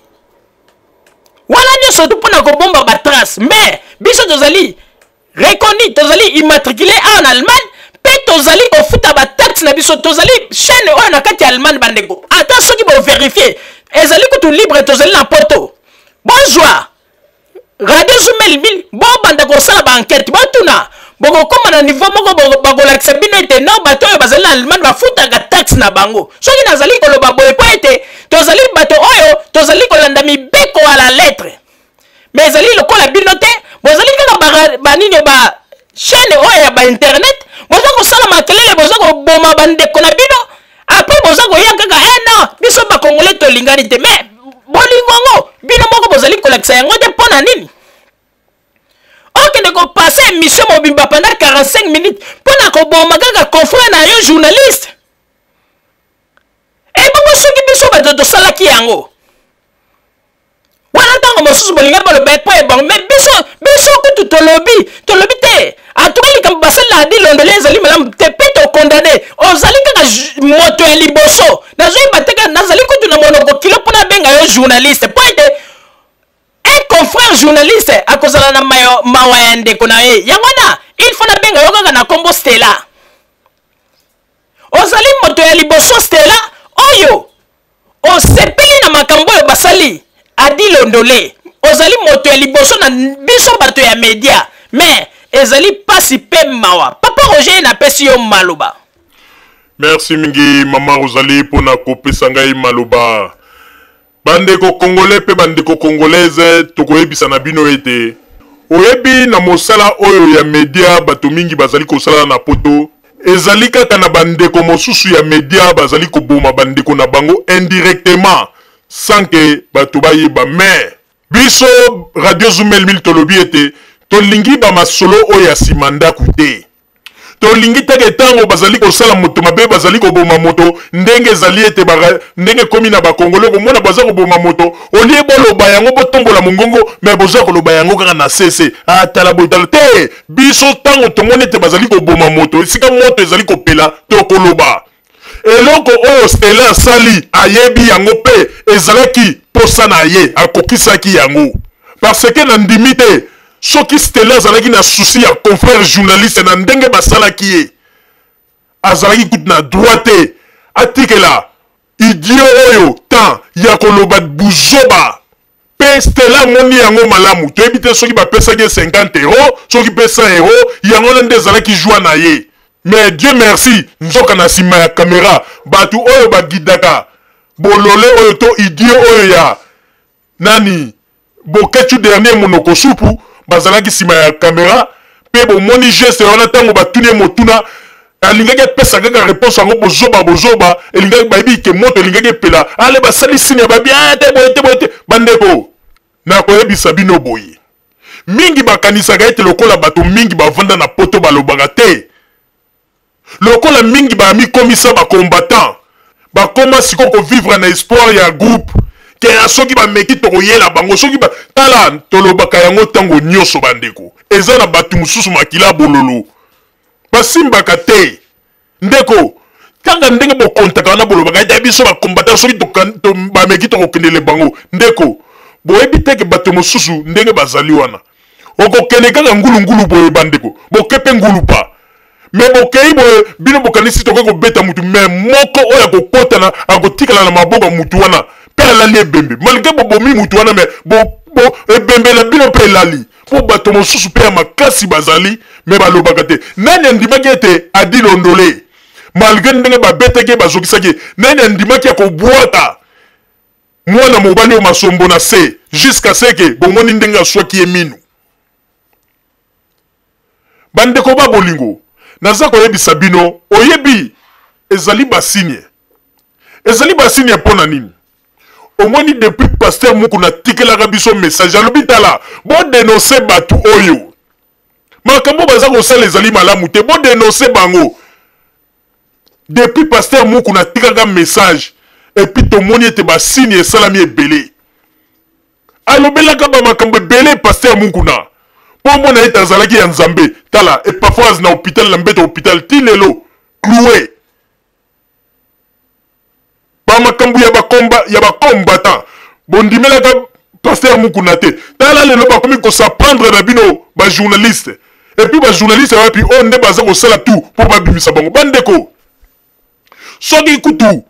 Wana nyonso tu mpona kobomba batrace. Mais biso tozali reconnu, tozali immatriculé awa na Allemagne mpe tozali kofuta bataxe na biso. Tozali chaîne oyo na kati ya Allemagne. Bandeko, ata soki boverifie, ezali kutu libre. Tozali na poto. Bozwa Radio Zumel 1000, bobanda kosala baankete, botuna, bokokóma na niveau moko bakolakisa bino ete no, bato oyo bazali na Allemagne bafutaka taxe na bango. Soki nazali koloba boye, mpo ete tozali bato oyo tozali kolanda mibeko à la lettre, mais ezali lokola bino te. Bozali kaka banini, ba chaîne oyo ya bainternet, boza kosala makelele, boza koboma bandeko na bino. Après boza koya kaka eh non, biso bakongole tolingani te. Mais bolingo yango bino moko bozali kolakisa yango te. Mpo na nini okende kopase émission mobimba pendant 45 minutes mpo na koboma kaka confrère na yo journaliste? Ebongo soki biso bato tosalaki yango wana, ntango mosusu bolingi baloba po ebongo. Mais biso kutu tolobi te. Atuka likambo basali na Adi Londole ezali malamu te mpe tokondane. Ozali kaka moto ya liboso, nazoyeba te, nazali kutu na monoko kilo mpo nabenga yo journaliste, mpo ete un confrère journaliste akozala na mawa ya ndeko na ye. Yango wana il faut nabenga yo kaka na nkombo Stela. Ozali moto ya liboso, Stela, oyo osepeli na makambo oyo basali Adi Londole. Ozali moto ya liboso na biso bato ya media, mais ezali mpasi mpe mawa. Papa Roger, napesi yo maloba. Merci mingi, mama Rosalie, mpona kopesa ngai maloba. Bandeko congolais mpe bandeko congolaise, tokoyebisa na bino ete oyebi na mosala oyo ya media, bato mingi bazali kosala na poto. Ezali kaka na bandeko mosusu ya media bazali koboma bandeko na bango indirectement, sans ke bato bayeba. Mais biso Radio Zumel 1000 tolobi ete tolingi bamasolo oyo ya nsima ndako te. Tolingi teke ntango bazali kosala moto mabe, bazali koboma moto, ndenge ezali ete ndenge ekomi na bakongole, komona baza koboma moto, olie boloba yango, botombola mongongo, me boza koloba yango kaka na sese, atala boye, tala te. Biso ntango tomoni ete bazali koboma moto, esika moto ezali kopela, tokoloba. Eloko oyo Stela asali, ayebi yango mpe ezalaki posa na ye, akokisaki yango, parce que nandimi te soki Stela azalaki na souci ya confrère journaliste na ndenge basalaki ye, azalaki kutu na droit te atikela idiot oyo temps ya koloba buzoba. Mpe Stela amoni yango malamu. Toyebi te soki bapesaki ye 50 euro, soki mpe 100 euro. Yango wana nde ezalaki joie na ye. Mais Dieu merci, nzoka na nsima ya kamera, bato oyo bagidaka bolole oyo to idiot oyo ya nani. Boketshu dernier monoko supu bazalaki nsima ya kamera mpe bomoni geste wana ntango batuni ye motuna alingaki apesa kaka réponse yango bozoba bozoba elingaki bayebi ke moto elingaki epela ale basali sini ya babi ah, te boye te boye te bandeko nakoyebisa bino boye mingi bakanisaka ete lokola bato mingi bavanda na poto balobaka te Lokola mingi ba mikomisa ba combattants, bakoma sikoyo ko vivre na espoir ya groupe ke ya soki bameki tokoyela bango soki ba... Tala, tolobaka yango ntango nyonso bandeko, eza na bato mosusu makila bololo basimbaka te ndeko. Kaka ndenge bokontaka wana bolobaka ete biso ba combattants soki bameki tokokendele bango. Ndeko, boyebi te ke bato mosusu ndenge bazali wana okokende kaka ngulungulu boye bandeko boke mpe ngulupa me bokei boye bino bokanisi tokoki kobeta mutu me moko oyo akokotana akotikala na maboko ya mutu wana mpe alali ebembe malgre bobomi mutu wana me bo, bo, ebembe na bino mpe elali mpo bato mosusu mpe ya makasi bazali me balobaka te nani andimaki ete adi londole malgre ndenge babetaki ye bazokisaki ye nani andimaki ya kobwaka mwana mobali oyo masombo na se jusqu'à ce que bomoni ndenge aswaki ye minu bandeko ba bolingo naza koyebisa bino oyebi ezali basigne ezali basigne mpo na nini omoni depuis pasteur mukuna atikelaka biso message alobi tala bodenonse bato oyo makambo baza kosala ezali malamu te bodenonse bango Depuis pasteur Mukuna atikaka message et puis tomoni ete ba signe esalami ebele. Alobelaka ba makambo ebele pasteur Mukuna. Po omona ete azalaki ya Nzambe. Tala Epaphras na hôpital na mbeto hôpital ti lelo cloué. Ba makambo ya ba combat ya ba combattant bondimelaka pasteur Mukuna te. Tala lelo bakomi ko s'apprendre na bino ba journaliste. Et puis ba journaliste wapi oyo nde baza kosala tout po babimisa bango. Bandeko soki kutu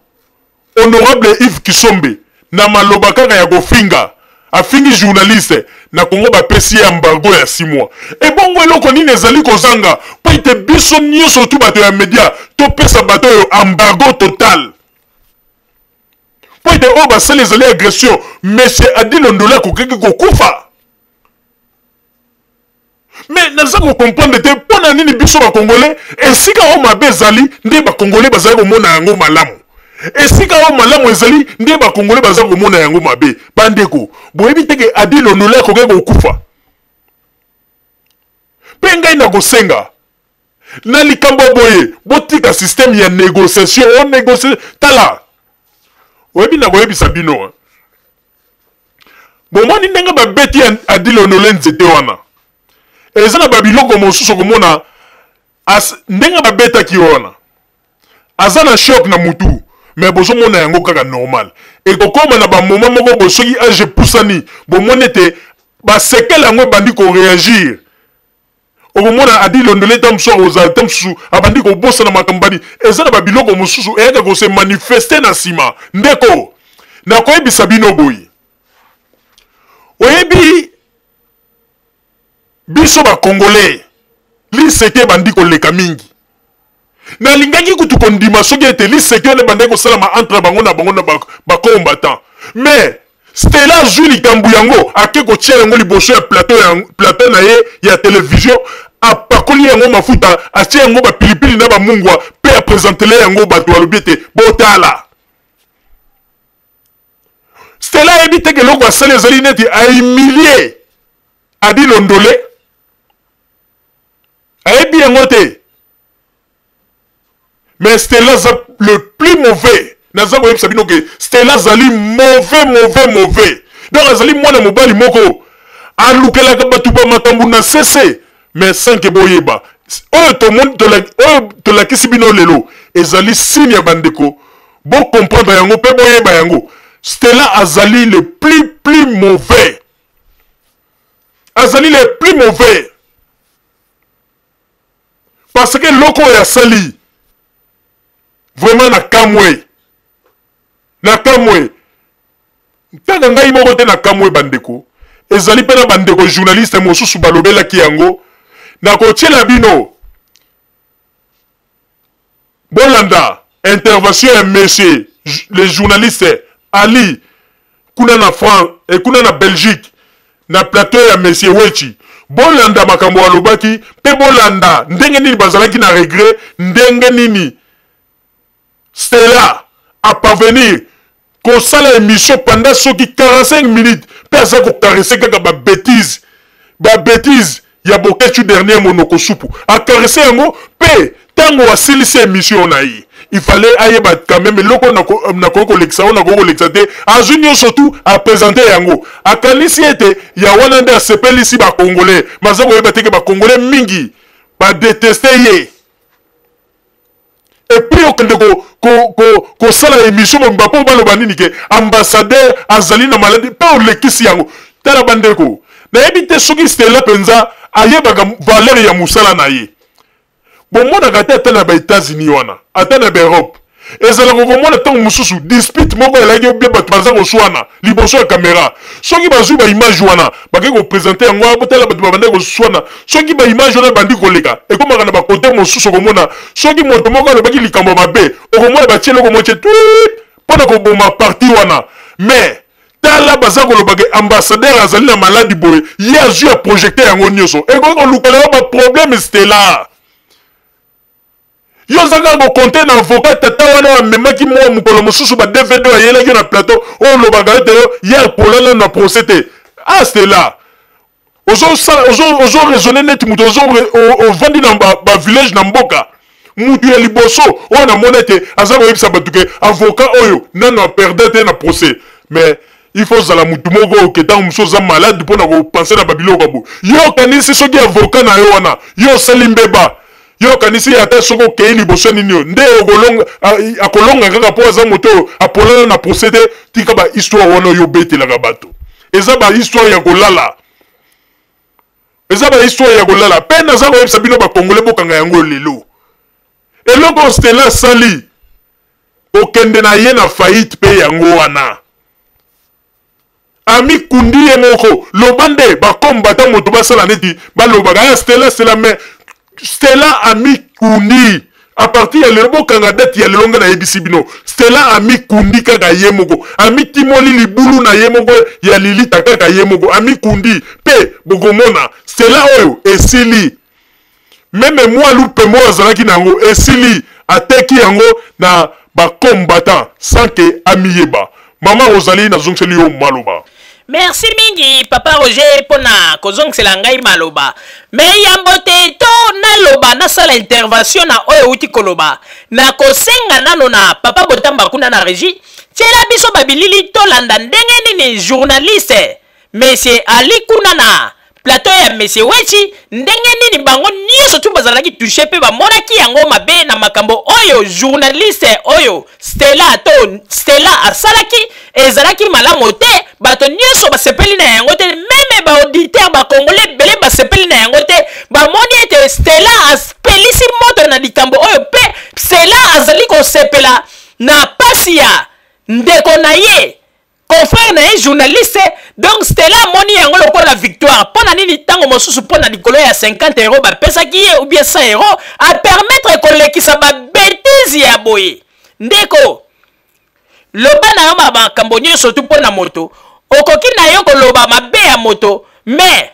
honorable Yves Kisombe na maloba kaka ya kofinga afingi journaliste na Congo bapesi ye embargo ya 6 mois. Ebongo eloko nini ezali kozanga mpo ete biso nyonso tu bato ya media topesa bato oyo embargo total mpo ete oyo basali ezali agression. Monsieur Adi Londole akokaki kokufa. Mais naza ko comprendre te mpo na nini biso ba congolais esika oyo mabe ezali nde ba congolais bazali komona yango malamu, esika oyo malamu ezali nde ba congolais baza komona yango mabe. Bandeko, boyebi te ke Adi Londole akokaki kokufa? Mpe ngai nakosenga na likambo ya boye, botika système ya négociation. O négocie, tala, oyebi nakoyebisa bino, bomoni ndenge babeti Adi Londole nzete wana, eza na babiloko mosusu okomona ndenge babetaki wana aza na choc na mutu, me bozomona yango kaka normal. Ekokoma na bamoma moko boye soki age epusani, bomoni ete basekele yango ebandi koreagir. Okomona Adi Londole ntango mosusu akozala ntango mosusu abandi kobosana makambo bani, eza na babiloko mosusu eyaka kose manifeste na nsima. Ndeko, nakoyebisa bino boye, oyebi biso bakongolais liseke ebandi koleka mingi. Nalingaki kutu kondima soki ete liseke wana ebandaki kosalama entre bango na bango na bacombattant, mais Stella azwi likambo yango ake kotia yango liboso ya plateau, ya plateau na ye ya television, apakoli yango mafuta, atie yango bapilipili na bamungwa mpe apresentele yango bato, alobi ete botala. Stella ayebi te ke eloko asali ezali neti ahumilie Adi Londole, ayebi yango te. Mais Stella aza le plus mauvais. Naza koyebisa bino ke Stella azali mauvais, mauvais, mauvais. Donc azali mwana mobali moko alukelaka bato ba makambo na sese, mais sans ke boyeba. Oyo tomoni, oyo tolakisi bino lelo ezali signe ya bandeko, bo comprendre yango pe boyeba yango. Stella azali le plus, plus mauvais. Azali le plus mauvais. Parce que eloko oyo asali vraiment na kamwe, na kamwe kaka ngai moko te, na kamwe bandeko, ezali mpe na bandeko journaliste mosusu balobelaki yango. Nakotiela bino bolanda intervention ya monsieur le journaliste Ali kuna na France et kuna na Belgique. na plateau ya Monsieur Wetchi. Bolanda makambo alobaki mpe bolanda ndenge nini bazalaki na regret, ndenge nini Stella a parvenir kosala émission pendant soki 45 minutes mpe aza kocaresse kaka ba bêtises, ba bêtises ya Boketshu dernier monoko supu, acaresse yango mpe ntango asilisi émission na ye, il fallait ayeba quand même eloko nakoki kolekisa oyo nakoki kolekisa te. Azwi nyonso tu apresente yango, akanisi ete ya wana nde asepelisi bacongolais. Baza koyeba te ke bacongolais mingi badeteste ye. Et puis okende kosala émission mobimba mpo baloba nini ke ambassadeur azali na maladi mpe olekisi yango. Tala bandeko, nayebi te soki Stella mpenza ayebaka valeur ya mosala na ye. Bomonaka te ata na ba États-Unis wana, ata na ba Europe, ezalaka komona ntango mosusu dispute moko elaki obie, bato baza koswana liboso ya kamera. Soki bazwi baimage wana, bakei kopresente yango, botala bato babandaki koswana. Soki baimage wana ebandi koleka, ekomaka na bakote mosusu, okomona soki moto moko alobaki likambo mabe, okomona batie eloko motie twit mpo na koboma parti wana. Mais tala, baza koloba ke ambassadeur azali na maladi boye, ye azwi ya projecte yango nyonso, ekoki kolukela yo baproblème. Stella, yo oza kaka kokonte na avocat tata wana amemaki mwa mokolo mosusu ba DVD ayelaki yo na plateau, oyo olobaka ete yo ye apola nano na procès te. Ah Stella, ozo raisonne neti moto ovandi na bavillage na mboka. Mutu ya liboso oyo namoni ete aza koyebisa bato ke avocat oyo nano aperde te na procès, mais il faut ozala mutu moko oke ntango mosusu oza malade mpo na kopense na babiloko ya boye. Yo okanisi soki avocat na yo wana, yo osali mbeba, yo okanisi ata soki okei liboso nini oyo nde akolonga kaka mpo aza moto oyo apolana na procès te? Tika bahistoire wana oyo obetelaka bato, eza bahistoire ya kolala, eza bahistoire ya kolala. Mpe naza koyebisa bino bakongole, bokanga yango lelo, eloko Stella asali, kokende na ye na faillite mpe yango wana amikundi ye moko. Loba nde bakombata moto basala neti balobaka ya Stella, Stella, mais Stella amikundi. A partir ya lelo, bokanga date ya lelo, ngai nayebisi bino, Stella amikundi kaka ye moko, amitimoli libulu na ye moko ya lilita kaka ye moko amikundi. Mpe bokomona Stella oyo esili, meme mwa lupembo oyo azalaki na yango esili, ateki yango na bacombattant sans ke amiyeba. Mama Rosalie, nazongiseli yo maloba. Merci mingi papa Roger mpona kozongisela ngai maloba. Me yambo te to naloba, nasala intervention na oyo euti koloba, nakosenga nano na papa Botamba kuna na régie, tiela biso babilili tolanda ndenge nini journaliste Monsieur Ali kuna na plateau ya Monsieur Wetchi, ndenge nini bango nyonso tu bazalaki touche mpe bamonaki yango mabe na makambo oyo journaliste oyo Stella to Stella asalaki ezalaki malamu te. Bato nyonso basepeli na yango te, meme ba auditeur ba congolais ebele basepeli na yango te. Bamoni ete Stella apelisi moto na likambo oyo, mpe Stella azali kosepela na pasi ya ndeko na ye, confrère na ye journaliste. Donc Stella amoni yango lokola victoire. Mpo na nini? Ntango mosusu mpo na likolo ya 50 euro bapesaki ye ou bien 100 euro, apermettre kolekisa babetise ya boye. Ndeko, loba na yo makambo nyonso tu mpo na moto, okoki na yo koloba mabe ya moto, mais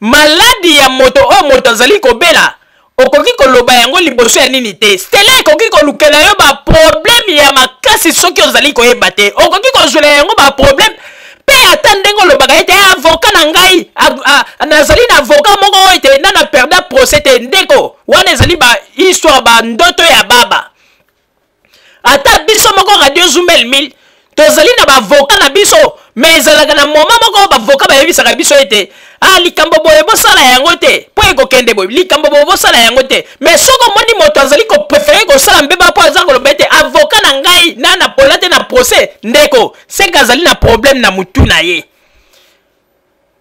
maladi ya moto oyo moto azali kobela, okoki koloba yango liboso ya nini te. Stella ekoki kolukela yo baproblème ya makasi soki ozali koyeba te, okoki kozwela yango baproblème. Mpe ata ndenge olobaka ete avocat na ngai, nazali na avocat moko oyo ete nana perda procès te, ndeko, wana ezali bahistoire, bandoto ya baba. Ata biso moko Radio Zumel 1000 tozali na bavoka na biso, me ezalaka na moma moko bavoka bayebisaka biso ete ah, likambo boye bosala yango te mpo ekokende boye, likambo boye bosala yango te. Me soki omoni moto azali koprefere kosala mbeba mpo aza koloba ete avoka na ngai na napola te na procès, ndeko, seke azali na problème na mutu na ye,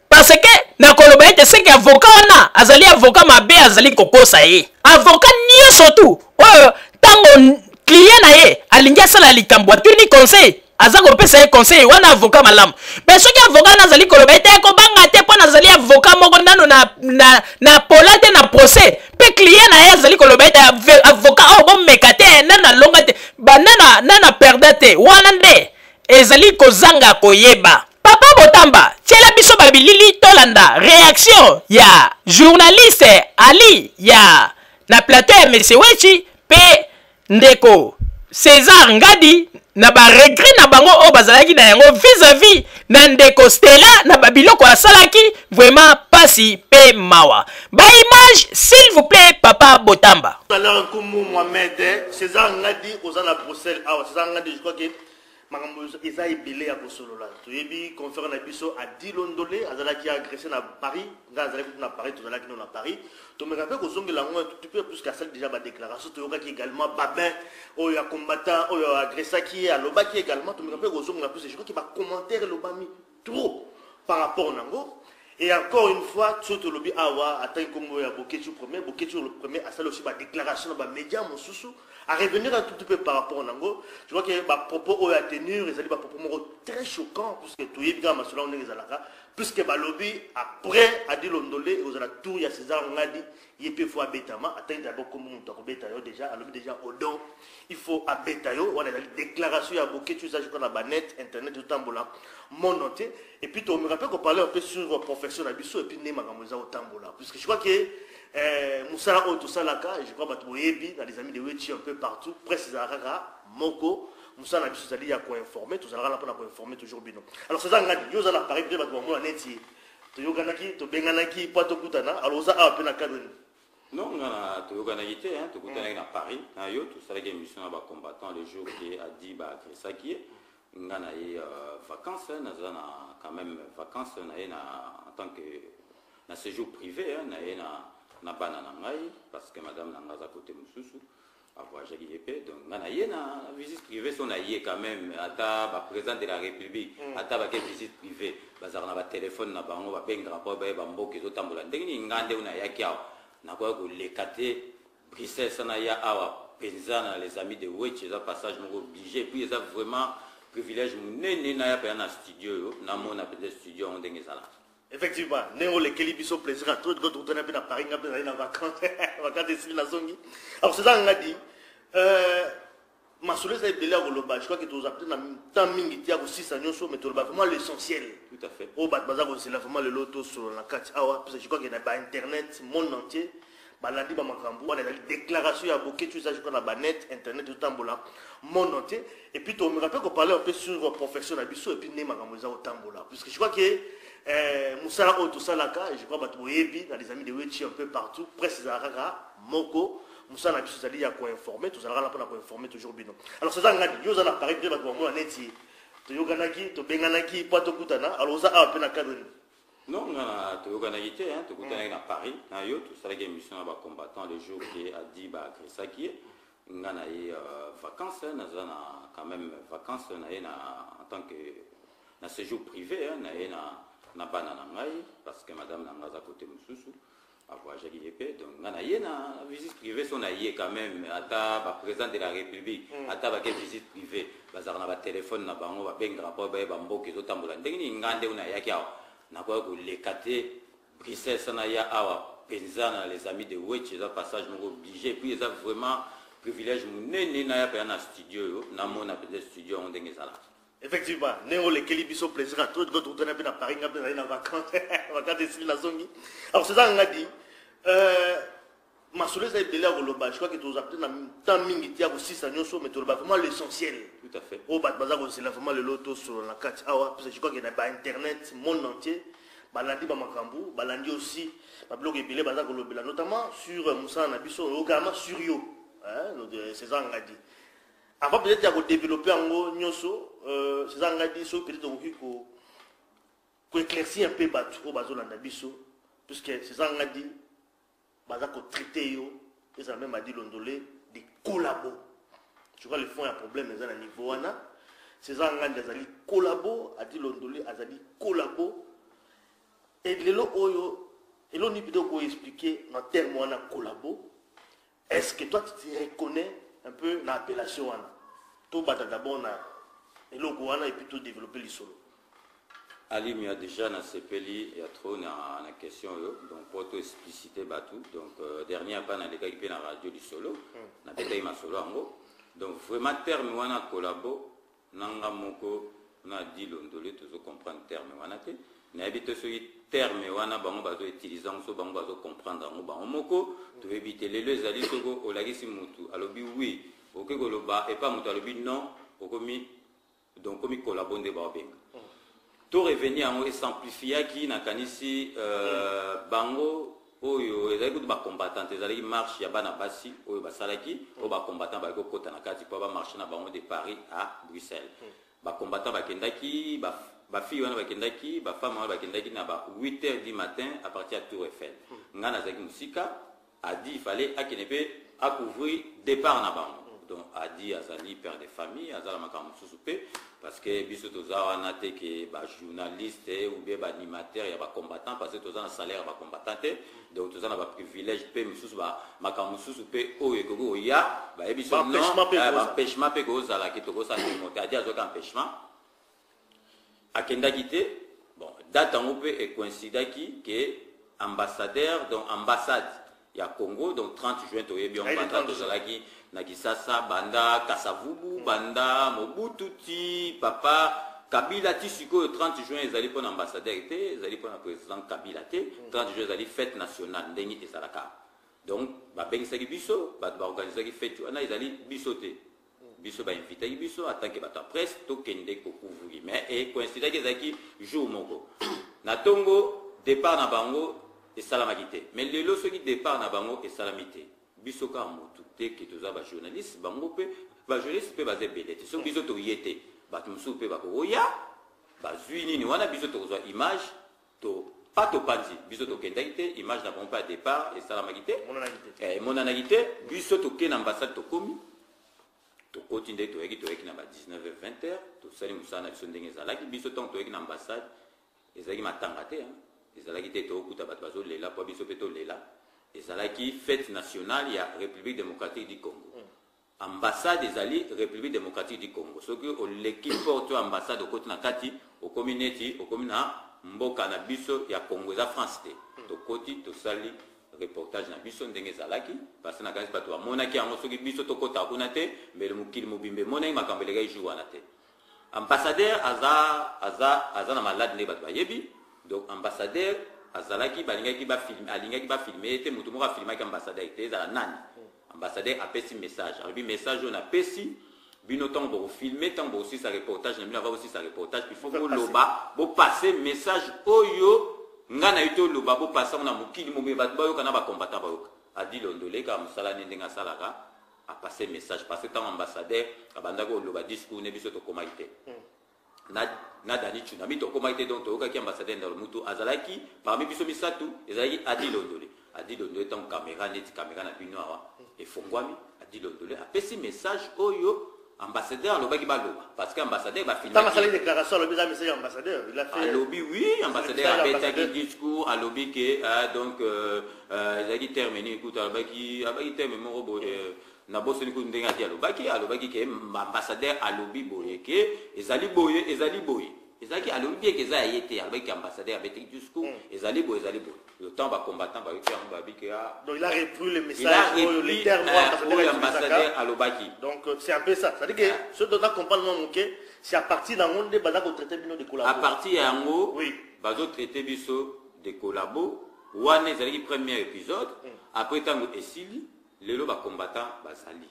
parce que nakoloba ete seke avoka wana azali avoka mabe, azali kokosa ye. Avoka nyonso tu oyo ntango client na ye alingi asala likambo, atuni conseil, aza kopesa ye conseil, wana avoka malamu. Me soki avoka wana azali koloba ete kobanga te mpo nazali avoka moko nano na pola te na procès, mpe client na ye azali koloba ete avoka oyo bomeka te, nano alonga te, nano aperda te, wana nde ezali kozanga koyeba. Papa. Papa Botamba, tiela biso ba bilili tolanda reaction ya journaliste Ali ya na plateau ya Monsieur Wetchi pe ndeko César Ngadi na ba regret na bango oyo bazalaki na yango vis-à-vis na ndeko Stella na ba biloko asalaki vraiment pasi pe mawa. Ba image s'il vous plaît papa Botamba. Tout à l'heure Nkumu Mohamed César Ngadi oza na Bruxelles awa César Ngadi je crois que makambo eza ebele ya kosolola toyebi confrère na biso Adi Londole azalaki agressé na Paris ngai azalaki kutu na Paris tozalaki no na Paris tomeka mpe kozongela yango un tout petit peu puisque asali déjà badéclaration toyokaki également Babin oyo ya combattant oyo agressaki ye alobaki également tomeka mpe kozongela plus je crois que bacommentaire elobami trop par rapport nango et encore une fois soki tolobi awa atangi nkombo ya Boketshu premier Boketshu le premier asali aussi badéclaration na bamédia mosusu à revenir un tout petit peu par rapport nango. Je crois que bapropos oyo ya tenir ezali bapropos moko très choquant puisque toyebi kaka masolo yango ndenge ezalaka puisque balobi après Adi Londole ekozala tour ya César Ngadi ye mpe faut abetama atangi d'abord kombo moto akobeta yo déjà alobi déjà odon il faut abeta yo wana ezali déclaration ya Boketshu eza je crois na banet internet ezotambola monde entier. Et puis tomeka mpe koparler un peu sur profession na biso et puis nde makambo eza kotambola puisque je crois que mosala oyo tosalaka je crois bato boyebi na les amis de Wetchi un peu partout presse ezalaka kaka moko mosala na biso ezali ya koinformer tozalaka na mpona koinformer toujours bino. Alors César Ngadi yo oza na Paris mpe bato bamona neti toyokanaki tobenganaki mpo tokutana alors oza awa mpe na cadre nini? Non, nga na toyokanaki te, hein, tokutanaki na Paris na yo tosalaki émission na bacombattant le jour ke Adi baagressaki ye nga na ye vacances naza na quand même vacances na ye na en tant que na séjour privé hein, na ye na bana na ngai parce que madame na ngai aza côté mosusu avoyageaki ye mpe donc nga na ye na visite privée so na ye quand même ata baprésident de la République ata bake visite privée bazalaka na batelefone na bango babengaka mpo bayeba mboka ezotambola ndenge nini. Nga nde nayaki awa nakoki koleka te Bruxelles sana ya awa mpenza na les amis de Wetch eza passage moko obligé et puis eza vraiment privilège monene naya mpenza na studio oyo namona mpenza studio yango ndenge ezalaka. Effectivement ndenge olekeli biso plaisir ya trop tokutana mpe na Paris nga mpe nazali na vacance vacance esili nazongi. Alors César Ngadi masolo eza ebele ya koloba je crois que toza peut-être na temps mingi te ya kosisa nyonso mais toloba vraiment l'essentiel. Tout à fait. Oyo bato baza kozela vraiment lelo tosolola na kati awa parce que je crois que na bainternet monde entier balandi bamakambo wana ezali déclaration ya Boketshu eza je crois na banet internet ezotambola monde entier. Et puis tomeka mpe koparler un peu sur profession na biso et puis nde makambo eza kotambola puisque je crois que mosala oyo tosalaka je crois bato boyebi na les amis de Wetchi un peu partout presse ezalaka kaka moko mosala na biso ezali ya koinformer tozalaka na mpona koinformer toujours bino. Alors César Ngadi yo oza na Paris mpe bato bamona neti toyokanaki tobenganaki mpo tokutana alors oza awa mpe na cadre nini? Non, nga na toyokanaki te, hein, tokutanaki na Paris na yo tosalaki émission na bacombattant le jour ke Adi baagressaki ye nga na ye vacances naza na quand même vacances na ye na en tant que na séjour privé hein, na ye na bana na ngai parce que madame na ngai aza côté mosusu avoyageaki ye mpe donc nga na ye na visite privée so na ye quand même ata baprésident de la République ata bake visite privée bazalaka na batelefone na bango babengaka mpo bayeba mboka ezotambola ndenge nini. Nga nde nayaki awa nakoki koleka te Bruxelles sana ya awa mpenza na les amis de Wetch eza passage moko obligé et puis eza vraiment privilège monene naya mpenza na studio oyo namona mpenza studio yango ndenge ezalaka. Effectivement ndenge olekeli biso plaisir ya trop tokutana mpe na Paris nga mpe nazali na vacance vacance esili nazongi. Alors César Ngadi masolo eza ebele ya koloba je crois que toza peut-être na temps mingi te ya kosisa nyonso mais toloba vraiment l'essentiel. Tout à fait. Oyo bato baza kozela vraiment lelo tosolola na kati awa parce que je crois que na bainternet monde entier balandi bamakambo balandi aussi babiloko ebele baza kolobela notamment sur mosala na biso également sur yo hein, César Ngadi. Avant peut-être ya kodévelopper yango nyonso César Ngadi soki peut-être okoki koéclaircir un peu bato oyo bazolanda biso puisque César Ngadi baza kotraiter yo ezala même Adi Londole de collabo. Je crois le fond ya problème eza na niveau wana. César Ngadi azali collabo, Adi Londole azali collabo et lelo oyo eloni peut-être koexpliquer na terme wana collabo. Est-ce que toi tu te reconnais un peu na appellation wana? Tobata d'abord na eloko wana et puis todévelopper lisolo. Alimia déjà nasepeli ya trop na question oyo donc po to explicité bato donc dernier pa nalekaki mpe na radio lisolo nabetaki masolo yango donc vraiment terme wana collabo nanga moko. Na Adi Londole tozo comprendre terme wana te. Nayebi te soki terme wana bango bazo utiliser yango, so bango bazo comprendre yango bango moko, toyebi te. Lelo ezali soki olakisi mutu alobi oui, okoki koloba epa mutu alobi non, okomi donc okomi collabo nde baobenga. To revenir yango esamplifiaki, nakanisi bango oyo ezalaki kutu bacombattant, ezalaki marche ya bana basi oyo basalaki, oyo bacombattant bayaki kokota na kati mpo bamarche na bango de Paris à Bruxelles. Bacombattant bakendaki, bafille wana bakendaki, bafemme wana bakendaki na ba 8 heures du matin à partir ya Tour Eiffel. Ngai nazalaki mosika. Adi, il fallait akende mpe acouvrir départ na bango. Donc Adi azali père de famille, azala makambo mosusu mpe, parce que biso toza wana te ke bajournaliste ou bien baanimateur ya bacombattant, parce que toza na salaire ya bacombattant te. Donc toza na baprivilège mpe mosusu, makambo mosusu mpe oyo ekoki koya, bayebi so non, baempêchement mpe kozalaki, tokosala ndenge te. Adi azwaki empêchement, akendaki te. Bon, date yango mpe ekoincidaki ke ambassadeur, donc ambassade ya Congo, donc 30 juin, toyebi yango, banda tozalaki na Kisasa, banda Kasavubu, banda Mobutu ti papa Kabila ti sikoyo, 30 juin ezali mpona ambassadeur te, ezali mpona président Kabila te. 30 juin ezali fête nationale ndenge ezalaka. Donc babengisaki biso, bato baorganisaki fête wana ezali biso te. Biso bainvitaki biso en tant que bato ya presse, tokende kocouvrir. Mais ekoincidaki, ezalaki jour moko na ntongo, départ na bango esalamaki te. Mais lelo soki départ na bango esalami te, biso kaka motu te ke toza bajournaliste, bango mpe bajournaliste mpe baza ebele te. Soki biso toye te, bato mosusu mpe bakokoya, bazwi nini wana, biso tokozwa image to pa topanzi. Biso tokendaki te, image na bango mpe ya départ esalamaki te, emonanaki te. Biso tokei na ambassade, tokomi, tokoti nde toyaki na ba 19 h 20 h, tosali mosala na biso ndenge ezalaki. Biso ntango toyaki na ambassade, ezalaki matanga te, ezalaki te tokokuta bato bazolela mpo biso mpe tolela. Ezalaki fête nationale ya République démocratique du Congo. Ambassade ezali République démocratique du Congo. Soki oleki porte oyo ambassade, okoti na kati, okomi neti okomi na mboka na biso ya Congo, eza France te. Tokoti, tosali reportage na biso ndenge ezalaki, parce na kanisi bato bamonaki yango. Soki biso tokɔtaka kuna te, mbele mokili mobimba emonaki makambo elekaki jour wana te. Ambassadeur aza na malade ndenge bato bayebi. Donc ambassadeur azalaki, balingaki bafilme, alingaki bafilme ye te. Moto moko afilmaki ambassadeur te, ezala nani. Ambassadeur apesi message, alobi: message oyo napesi bino, ntango bokofilme, ntango bokosisa reportage na bino, ava bosisa reportage, il faut boloba, bopase message oyo ngai na ye toloba, bopase yango na mokili mobimba, bato bayoka, na bacombattant bayoka. Adi Londole, kaka mosala ne ndenge asalaka, apase message, parce que ntango ambassadeur abandaki koloba discours ne, biso tokomaki te. Na Dani Tsunami tokomaki te. Donc toyokaki ambassadeur Ndalo. Mutu azalaki parmi biso misato ezalaki Adi Londole. Adi Londole, ntango caméra, neti caméra na bino awa efongwami, Adi Londole apesi message oyo ambassadeur alobaki baloba, parce que ambassadeur Ntango asali déclaration, alobi eza message ya ambassadeur, il a fait Alobi oui, ambassadeur abetaki discours, alobi ke donc ezalaki terme nini kuta alobaki terme moko boye, nabosani kutu ndenge ati alobaki ke ambassadeur alobi boye, ke ezali boye, ezali boye. Ezalaki, alobi bien ke eza ya ye te, alobaki ke ambassadeur abetaki discours, ezali boye, ezali boye. Le temps bacombattant bayoki yango, babi ke Donc il a repris le message, il a repris les termes oyo ambassadeur alobaki. Donc c'est un peu ça, c'est à dire que ce dont on comprendre moi moke, c'est à partir d'ango nde baza kotraiter bino de collabo. À partir ya yango, bazotraiter biso de collabo. Wana ezalaki premier épisode. Après, ntango esili, lelo bacombattant bazali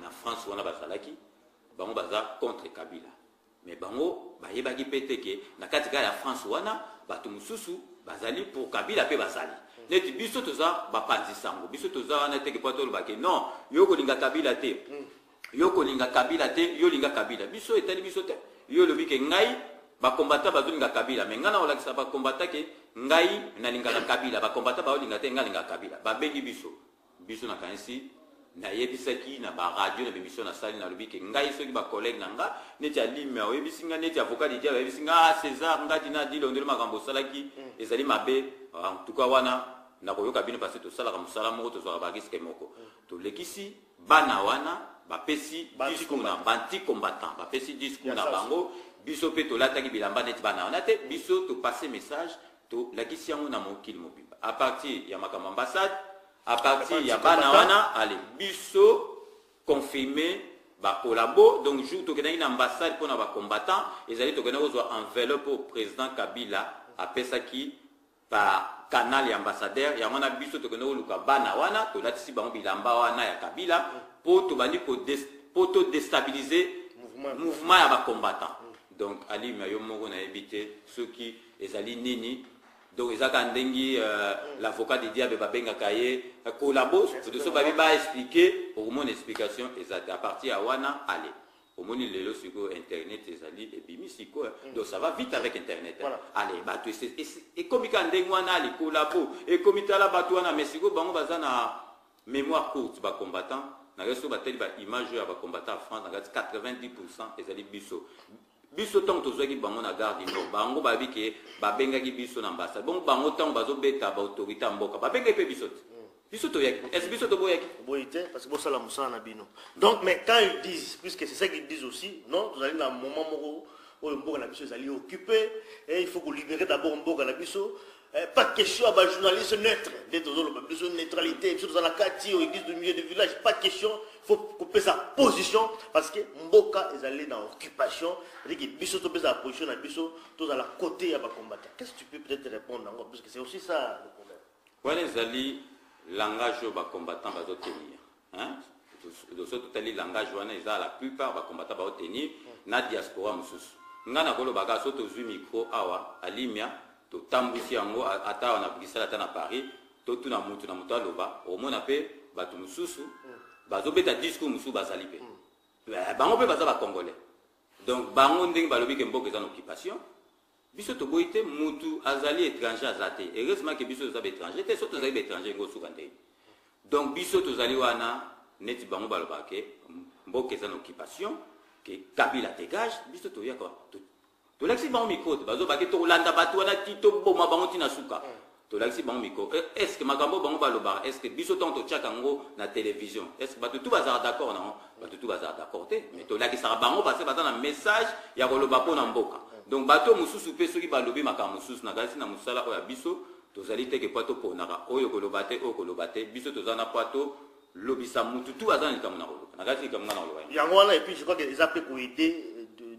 na France wana, bazalaki bango baza contre Kabila, mais bango bayebaki mpe te ke na kati kaka ya France wana, bato mosusu bazali pour Kabila mpe bazali. Neti biso toza bapanzi sango, biso toza wana teke mpo tolobake non, yo kolinga Kabila te, yo kolinga Kabila te, yo linga Kabila, biso etali biso te. Yo olobi ke ngai bacombattant bazolinga Kabila, mais ngai na kolakisa bacombattant ke ngai nalingaka Kabila, bacombattant baolinga te, ngai alingaka Kabila. Babengi biso, biso nakanisi nayebisaki na baradio, na bémission nasali, nalobi ke ngai soki bacollègue na nga neti alime oyebisi nga, neti avocat du diable ayebisi nga: ah, César Ngadi na Dilondeli, makambo osalaki ezali mabe. En tout cas wana nakoyoka bino, parce tosalaka mosala moko, tozwaka barisque moko. Tolekisi bana wana, bapesi discours na banti combattant, bapesi discours na bango. Biso mpe tolataki bilamba neti bana wana te, biso topase message, tolakisi yango na mokili mobimba. À partir ya makambo ambassade, à partir ya bana wana, ale biso confirme. Ba collabo, donc jour tokendaki na ambassade pona ba combattants, ezali tokendaki kozwa enveloppe oyo president Kabila apesaki par canal ya ambassadeur, yango wana biso tokendaki koluka bana wana, tolatisi bango bilamba wana ya Kabila po tobandi ko po to destabiliser mouvement ya ba combattants. Donc Alima yo moko nayebi te soki ezali nini. Donc eza kaka ndengi l'avocat du diable babengaka ye collabo, soki babi ba expliquer okomona explication eza te. À partir ya wana allez omoni lelo sikoyo internet ezali ebimi sikoyo, donc ça va vite avec internet. Voilà. Allez bato ekomi kaka ndenge wana, allez collabo ekomi tala bato wana, mais sikoyo bango baza na mémoire courte ba combattant. Na kati soki batali ba image oyo ya ba combattant ya France, na kati 90% ezali biso. Biso ntango tozwaki bango na gare du Nord, bango bayebi ke babengaki biso na ambassade. Bongo bango ntango bazobeta ba autorité ya mboka, babengaki mpe biso te. Biso toyaki. Est-ce biso toboyaki? Boyi te, parce que bosala mosala na bino. Donc, mais quand ils disent, puisque c'est ça qu'ils disent aussi, non, tozali na moment moko oyo mboka na biso ezali occupé, et il faut kolibérer d'abord mboka na biso. Pas question à ba journaliste neutre, nde tozoloba biso neutralité, biso toza na kati oyo église du milieu du village, pas question, faut kopesa position parce que mboka ezali na occupation, c'est-à-dire que biso topesa position na biso, tozala côté ya ba combattant. Qu'est-ce que tu peux peut-être répondre yango, parce que c'est aussi ça le problème? Wana ezali langage oyo ba combattant bazotenir, hein? So totali langage wana, eza la plupart ba combattant bazotenir na diaspora mosusu. Ngai nakolobaka so tozwi micro awa alimia, totambwisi yango ata awa na Bruxelles, ata na Paris, totuna mutu na moto aloba, omona mpe bato mosusu bazobeta discours mosusu bazali mpe. Bango mpe baza bacongolais. Donc bango ndenge balobi ke mboka eza na occupation, biso toboyi te. Mutu azali étranger aza te. Heureusement ke biso toza baétranger te. So tozali baétranger, ngo osuka ndenge. Donc biso tozali wana neti bango balobaka ke mboka eza na occupation, ke Kabila dégage. Biso toyaka, tolakisi bango micro te. Bazobaki tolanda bato wana ti toboma bango ntina suka. Tolakisi bango micro. Est ce que makambo bango balobaka, est ce que biso ntango totiaka yango na télévision, est ce que bato tu bazalaka d'accord nango? Bato tu bazalaka d'accord te, mais tolakisaka bango parce que baza na message ya koloba mpo na mboka. Donc bato mosusu mpe soki balobi makambo mosusu na kasi na mosala oyo ya biso, tozali te ke po toponaka oyo koloba te, oyo koloba te. Biso toza na po tolobisa mutu tu aza na likambo na koloba na kati likambo nga na koloba. Yango wana, et puis je crois que eza mpe koaider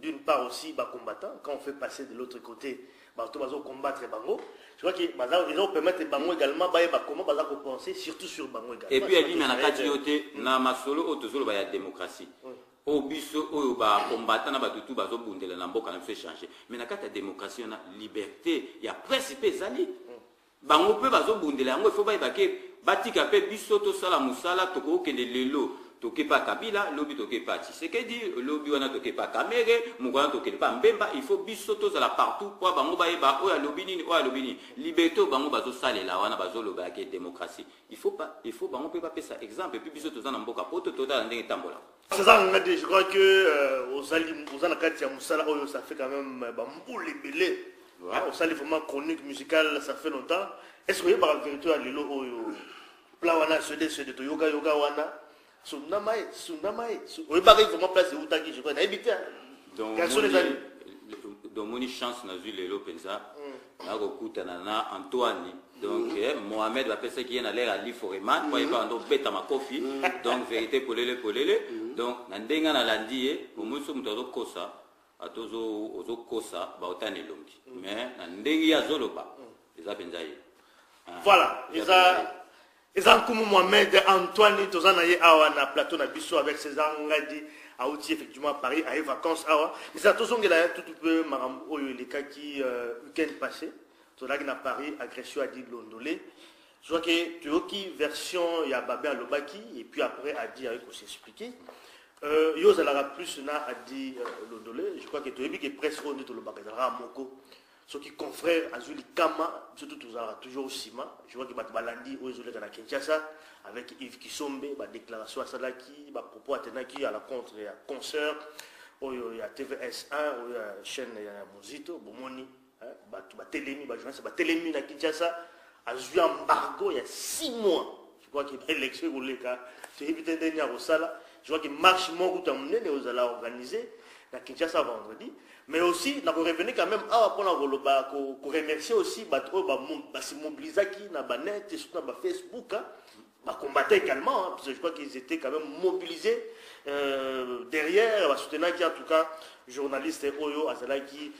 d'une part aussi bacombattant quand on fait passer de l'autre côté bato bazo combattre bango. Je crois que baza eza permettre bango également bayeba comment baza kopenser surtout sur bango également. Et puis alimi na kati yo te na masolo oyo tozoloba ya démocratie, oyo biso oyo bacombattant na bato tu bazobundela na mboka na biso échange. Mais na kati ya démocratie wana, liberté ya presse mpe ezali. Bango mpe bazobundela yango, ifo bayeba ke batika mpe biso tosala mosala. Tokokende lelo toke pa Kabila, lobi toke pa Tshisekedi, lobi wana toke pa Kamerhe, mokolo wana tokende pa Mbemba. Il faut biso tozala partout po bango bayeba oyo alobi nini, oyo alobi nini. Liberté oyo bango bazosalela wana, bazoloba yake démocratie, il faut pas, il faut bango mpe bapesa exemple. Et puis biso toza na mboka po totala ndenge etambolaka. César Ngadi, je crois que ozali oza na kati ya mosala oyo, ça fait quand même bambula ebele. Osali vraiment chronique musicale, ça fait longtemps. Est ce que oyebaka vérité ya lelo oyo plan wana sede sede toyoka yoka wana sundama ye sundama ye, oyebaki vraiment place eutaki? Je crois nayebi te. Garçon ezali. Donc moni chance nazwi lelo mpenza nakokutana na Antoine. Donc Mohamed bapesaki ye na lere Ali Foreman po ayebaka ndo obeta makofi. Donc vérité polele polele. Donc na ndenge nalandi ye, omoni so moto azokosa, ata ozokosa baotana elongi, mais na ndenge ye azoloba eza mpenza ye. Voilà, eza nkumu Mohamed Antoine, toza na ye awa na plateau na biso avec César Ngadi. Auti effectivement Paris, aye vacances awa. Mais ça tozongela ya tout peu makambo oyo elekaki week-end passé. Tozalaki na Paris, agression Adi Londole. Je crois que toyoki version ya Babe alobaki et puis après Adi aye kos'expliquer. Yo ozalaka plus na Adi Londole. Je crois que toyebi ke presse oyo nde tolobaka ezalaka moko, soki confrère azwi likama, biso tu tozalaka toujours nsima. Je crois que bato balandi oyo ezoleka na Kinshasa avec Yves Kisombe, badéclaration asalaki, bapropos atenaki à la contre ya concert oyo ya TVS 1, oyo ya chaîne ya Mozito. Bomoni bato batelemi, bajournaliste batelemi na Kinshasa. Azwi embargo ya 6 mois. Je crois que baélection ekoleka, toyebi te ndenge ya kosala. Je crois que marche moko kuta monene ozala organisé na Kinshasa vendredi. Mais aussi na korevenir quand même awa mpona koloba, koremercier aussi bato oyo basimobilisaki na banet, surtout na bafacebook, hein. Bacombattait également, hein, parce que je crois qu'ils étaient quand même mobilisés derrière basoutenaki en tout cas journaliste oyo azalaki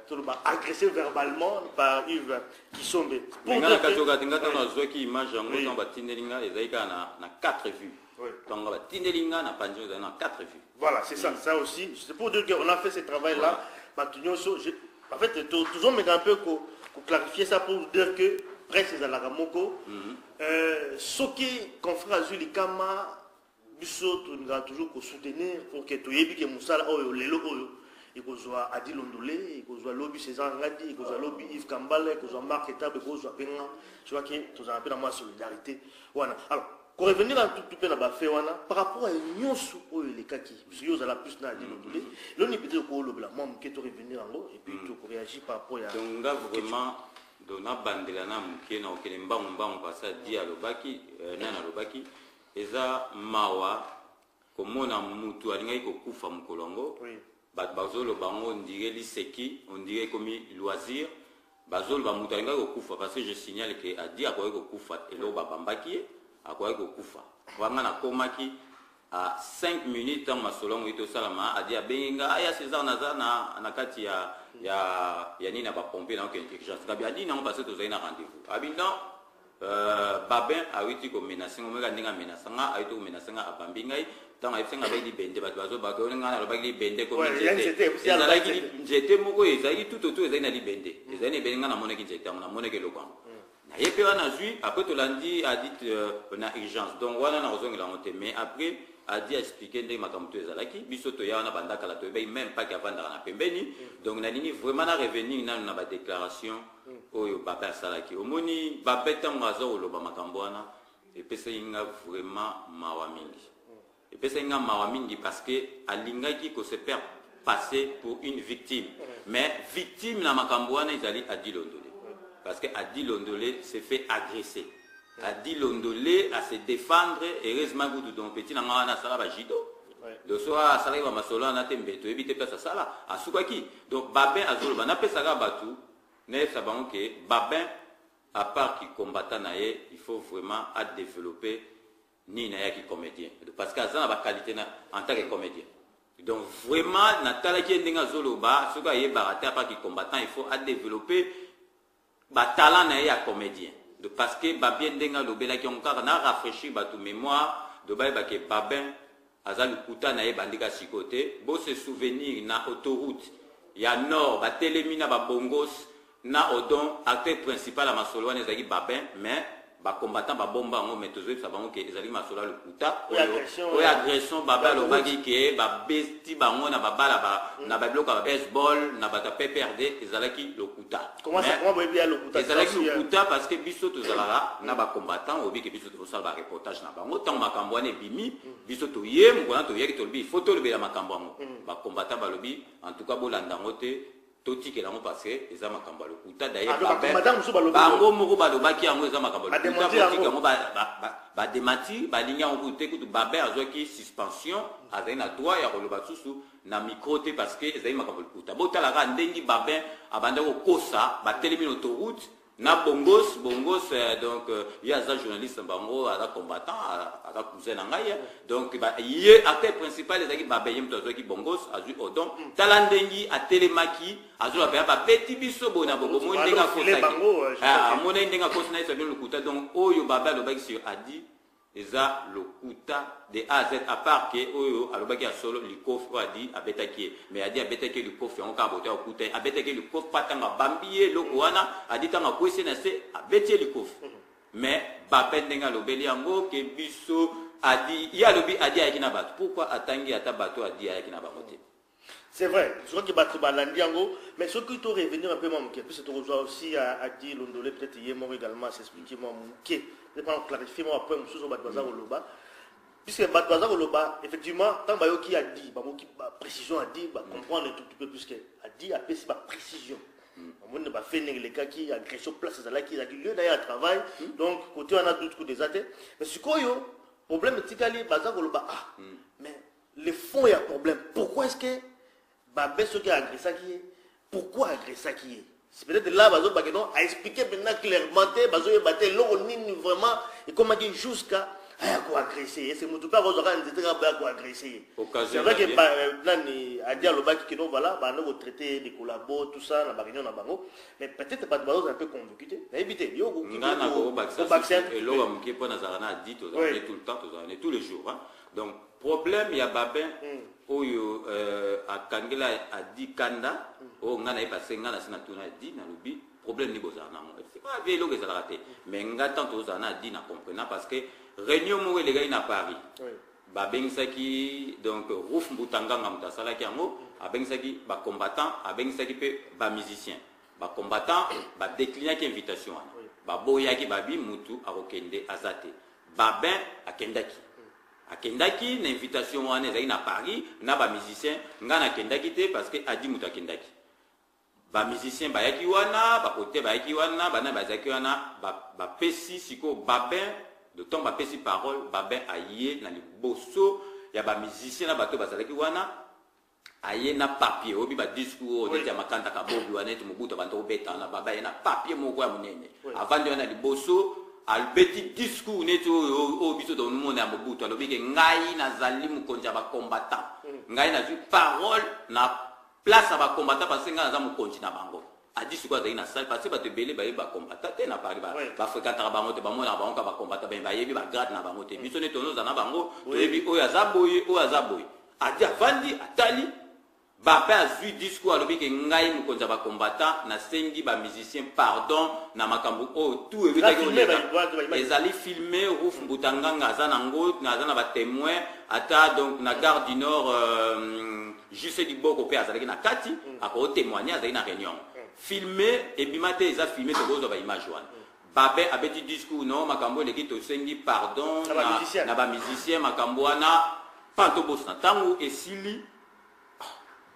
toloba agressé verbalement par Yves Kisombe. Pour nga na kati okati nga, ntango nazwaki image yango, ntango batindeli nga, ezali kaka na 4 vues. Ntango batindeli nga na panzi, ezali na 4 vues. Voilà, c'est ça, ça aussi. C'est pour dire qu'on a fait ce travail-là. Bato nyonso, en fait, toujours mais un peu pour clarifier ça, pour dire que presse ezalaka moko. Soki confrère azwi likama, biso tolingaka toujours kosoutenir pour que toyebi ke mosala oyo lelo oyo ekozwa Adi Londole, ekozwa lobi César Ngadi, ekozwa lobi Yves Kambala, ekozwa Marc Etabe, ekozwa mpe nga. Je crois que tozala mpe na mwa solidarité wana. Alors, korevenir un tout petit peu na bafe wana par rapport à nyonso oyo elekaki, parce que yo ozala plus na Adi Londole, loni peut-être koolobela mwa moke, to revenir yango et puis tokoréagir par rapport ya Donc nga vraiment, donc nabandela na moke na kokende mbangu mbangu, parce Adi alobaki, nani alobaki, eza mawa komona mutu alingaki kokufa mokolo yango. Bato bazoloba yango on dirait liseki, on dirait ekomi loisir. Bazoloba moto alingaki kokufa, parce que je signale ke Adi akoki kokufa, eloko babambaki ye, akoki kokufa. Wanga nakomaki à 5 minutes ntango masolo yango tosalama. Adi abengi nga: "Aya César, naza na kati ya nini, na bapompier, na okende urgence." Ngabi Adi nango, parce que tozali na rendez-vous. Abi: "Non, Babin awiti komenacer nga, omeka ndenge amenacer nga, awiti komenacer nga, abambi ngai." Ntango ayebisi nga, abaki libende, bato bazobaka oyo ngai nalobaki libende komi nzete. Ezalaki nzete moko, ezalaki tout autour, ezalaki na libende, ezali na ebende. Ngai namonaki nzete yango, namonaki eloko yango. Naye mpe wana azwi, après tolandi Adi na urgence. Donc wana nakozongela yango te, mais après Adi expliquer ndenge makambo to ezalaki. Biso toya wana banda kala, toyebaki même paki avandaka na pembeni. Donc nalingi vraiment na revenir nanu na badéclaration oyo Babin asalaki. Omoni Babin, ntango aza koloba makambo wana, epesaki nga vraiment mawa mingi, epesaki nga mawa mingi, parce que alingaki kose faire passer pour une victime, mais victime na makambo wana ezali Adi Londole, parce que Adi Londole s'est fait agresser. Adi Londole à se défendre, heureusement kutu, donc petit na nga wana asala bajudo, donc so asalaki bamasolo wana te, mbe toyebi te place asala asukaki. Donc Babin azoloba, napesaka bato, nayebisa bango ke Babin, à part kicombattant na ye, il faut vraiment adévelopper nini na ye yaki comédien, parce que aza na baqualité na en tant que comédien. Donc vraiment natalaki ye ndenge azoloba, soki ayebaka te, à part kicombattant, il faut adévelopper batalent na ye ya comédien, parce que Babin ndenge alobelaki yango, kaka na rafraîchir bato mémoire, do bayeba ke Babin aza lokuta na ye bandika sikoyo te. Bose souvenir na autoroute ya nord, batelemi na babongos na Odon, acteur principal ya masolo wana ezalaki Babin, mais bacombattant babomba yango. Mais tozoyebisa bango ke ezalaki masolo ya lokuta oyo agression. Babin alobaki ke babeti bango na babala na babiloko ya baseball na bato ya PPRD, ezalaki lokuta. Ezalaki lokuta parce que biso tozalaka na bacombattant, oyebi ke biso tozosala bareportage na bango. Ntango makambo wana ebimi, biso toye mokona, toyaki, tolobi il faut tolobela makambo yango. Bacombattant balobi: "En tout cas, bolanda yango te, totikela yango, parce que eza makambo ya lokuta." D'ailleurs bango moko balobaki yango eza makambo ya lokuta, botika yango. Badémentir, balingi yango kutu te. Kutu Babin azwaki suspension, azali na droit ya koloba susu na micro te, parce que ezali makambo ya lokuta. Botalaka ndenge Babin abandaki kokosa, batelemi na autoroute na Bongos. Bongos, donc ye aza journaliste na bango, aza combattant, aza cousin na ngai. Donc ye acteur principal ezalaki Babin, ye moto azwaki Bongos, azwi Odon. Tala ndenge atelemaki, azoloba mpenza: "Babeti biso boye na bobo." Omoni ndenge akosaki, amonaki ndenge akosi na ye sabino lokuta. Donc oyo Babin alobaki sur Adi eza lokuta de A à Z, à part ke oyo alobaki ya solo, likofi oyo Adi abetaki ye. Mais Adi abetaki ye likofi yango kaka boto ya kokuta ye, abetaki ye likofi mpa ntango abambi ye eloko wana. Adi ntango akwesi ye na se, abeti ye likofi. Mais Babin ndenge alobeli yango ke biso Adi, ye alobi Adi ayaki na bato, pourquoi atangi ata bato Adi ayaki na bango te? C'est vrai, je crois que bato balandi yango, mais soki to revenir un peu mwa moke, puisque tokozwa aussi Adi Londole, peut-être ye moko également s'expliquer mwa moke, peut-être clarifier mwa point mosusu bato baza koloba, puisque bato baza koloba effectivement, ntango bayoki Adi, bamoki baprécision, Adi bacomprendre tout petit peu, puisque Adi apesi baprécision, bamoni bafe ndenge elekaki, agression, place ezalaki, ezalaki lieu na ye ya travail. Donc côté wana doute kutu eza te. Mais sikoyo problème etikali, baza koloba: "Ah, mais le fond ya problème, pourquoi est ce que Babin soki agressaki ye, pourquoi agressaki ye? C'est peut-être là bazobake non aexpliquer maintenant clairement te, bazoyeba te eloko nini vraiment ekomaki jusqu'à aya koagresse ye. C'est motu mpe akozwaka nzete kaka boya koagresse ye. Occasion C'est vrai que ezali. Nani Adi alobaki que non, voilà, banda kotraite de collabo, tout ça, na baréunion na bango, mais peut-être bato bazozala mpe convaincu te, nayebi te yo okoki Nga na kobakisa kokobakisa un petit peu. eloko ya moke mpo nazalaka na Adi, tozalaka ne tout le temps, tozalaka ne tous les jours, hein. Donc problème ya Babin oyo akangela Adi kanda oyo nga naye, parce que nga nasi natuna Adi, nalobi problème nini bozala nango? Vie eloko ezalaka te, mais nga tant tozala na Adi na comprena, parce que réunion moko elekaki na Paris, babengisaki donc Ruf Mbutanganga, moto asalaki yango, abengisaki bacombattant, abengisaki mpe bamusicien. Bacombattant badéclinaki invitation wana, baboyaki, babi mutu akokende aza te. Babin akendaki na invitation wana ezalaki na Paris na bamusicien. Ngai nakendaki te parce que Adi moto akendaki. Bamusicien bayaki wana, bakote bayaki wana, bana bazalaki wana, bapesi sikoyo Babin de temps, bapesi parole. Babin aye na liboso ya bamusicien na bato bazalaki wana, aye na papier oyebi badiscours oyo neti ya makanda kabobi wana, neti Mobutu abanda kobeta wana. Baba aye na papier moko ya monene, avandi wana liboso, alobeti discours neti oyo biso tomona ya Mobutu. Alobi ke ngai nazali mokonzi ya bacombattant, ngai nazwi parole na place ya bacombattant parce que ngai naza mokonzi na bango. Adi sikoyo azalaki na salle, parce que bato ebele bayebi bacombattant te na Paris, bafréquentaka bango te, bamonaka bango ka bacombattant, bayebi bagrade na bango te. Biso nde tonoza na bango, toyebi oyo aza boye, oyo aza boye. Adi avandi, atali Bape, azwi discours, alobi ke ngai mokonzi ya bacombattant nasengi bamusicien pardon na makambo oyo tout Eza ewutaki filmé, koleka. Ba Ezali filmé, Ruf Mbutanganga aza nango, aza na batémoin, ata donc na Gare du Nord, Juste Liboko mpe azalaki na kati, akotémoigne, azalaki na réunion. Filmé ebima te, eza filmé, tokozwa baimage wana. Babe abeti discours, no makambo eleki, tosengi pardon Na bamusicien. Na bamusicien, makambo wana mpa tobosana. Ntango esili,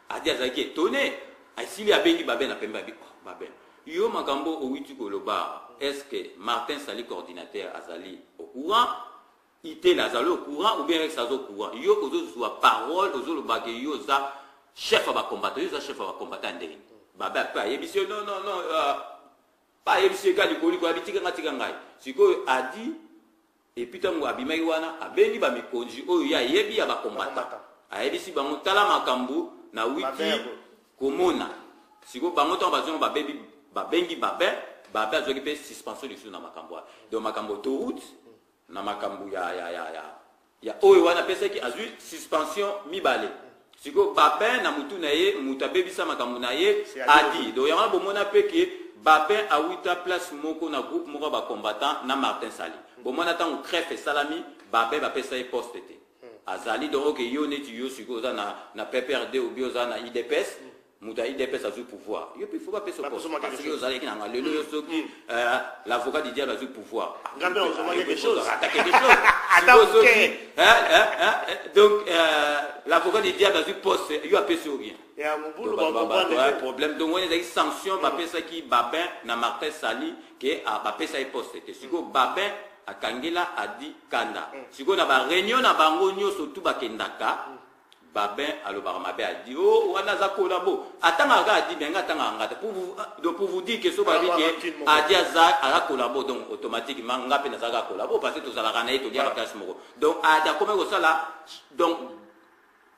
Adi azalaki étonné. Asili, abengi Babe na pembe, abi: "Oh, Babe, yo makambo owiti koloba, est ce que Martin Sali coordinateur azali au courant, Itele azali au courant, ou bien Rex aza au courant? Yo ozozwa parole, ozolobaka yo oza chef ya bacombattant, yo oza chef ya bacombattant ya ndenge nini?" Babe ape ayebisi yo: "Non, non, non." Pa ayebisi ye ka likolo likolo, abi: "Tika nga, tika ngai." Sikoyo Adi, et puis ntango abimaki wana, abengi bamikonzi oyo ye ayebi ya bacombattant, Bacombattant. ayebisi bango: "Tala makambo na witi Babe. komona." Sikoyo bango ntango bazonga, babebi, babengi Babe. Babe azwaki mpe suspension lisusu na makambo wana. Donc makambo autoroute na makambo ya oyo wana apesaki, azwi suspension mibale. Sikoyo Babin na mutu na ye, moto abebisa makambo na ye C'est Adi. Adi. Donc yango wana bomona mpe ke Babin awuta place moko na groupe moko ya bacombattant na Martin Sali. Bomona ntango cref esalami, Babin bapesa ye poste te, azali donc oke yo neti yo sikoyo oza na PPRD obi oza na UDPS, moto ya UDPS azwi pouvoir, yo mpe faut bapesa Bapesa poste mwa quelque parce que chose. ozalaki nanga lelo yo soki l'avocat du diable azwi pouvoir, Nga mpe nazwa quelque chose. Ata quelque chose. Ata Sikoyo moke. soki, hein, donc l'avocat du diable azwi poste, yo apesi yo rien. Ya mobulu. Donc, Bacomprendre te. problème. Donc wana ezalaki sanction bapesaki Babin na Martin Sali ke bapesa ye poste te. Sikoyo Babin akangela Adi kanda. Sikoyo na baréunion na bango nyonso tu bakendaka, Babin alobaka mabe Adi o wana aza collabo, atangaka kaka Adi, mais nga atangaka nga te. Pour vous, donc pour vous dire que so babi Ah, ke rancune moko. Adi aza collabo, donc automatiquement nga mpe nazalaka collabo parce que tozalaka na ye, toliaka place moko. Donc Adi akomi kosala donc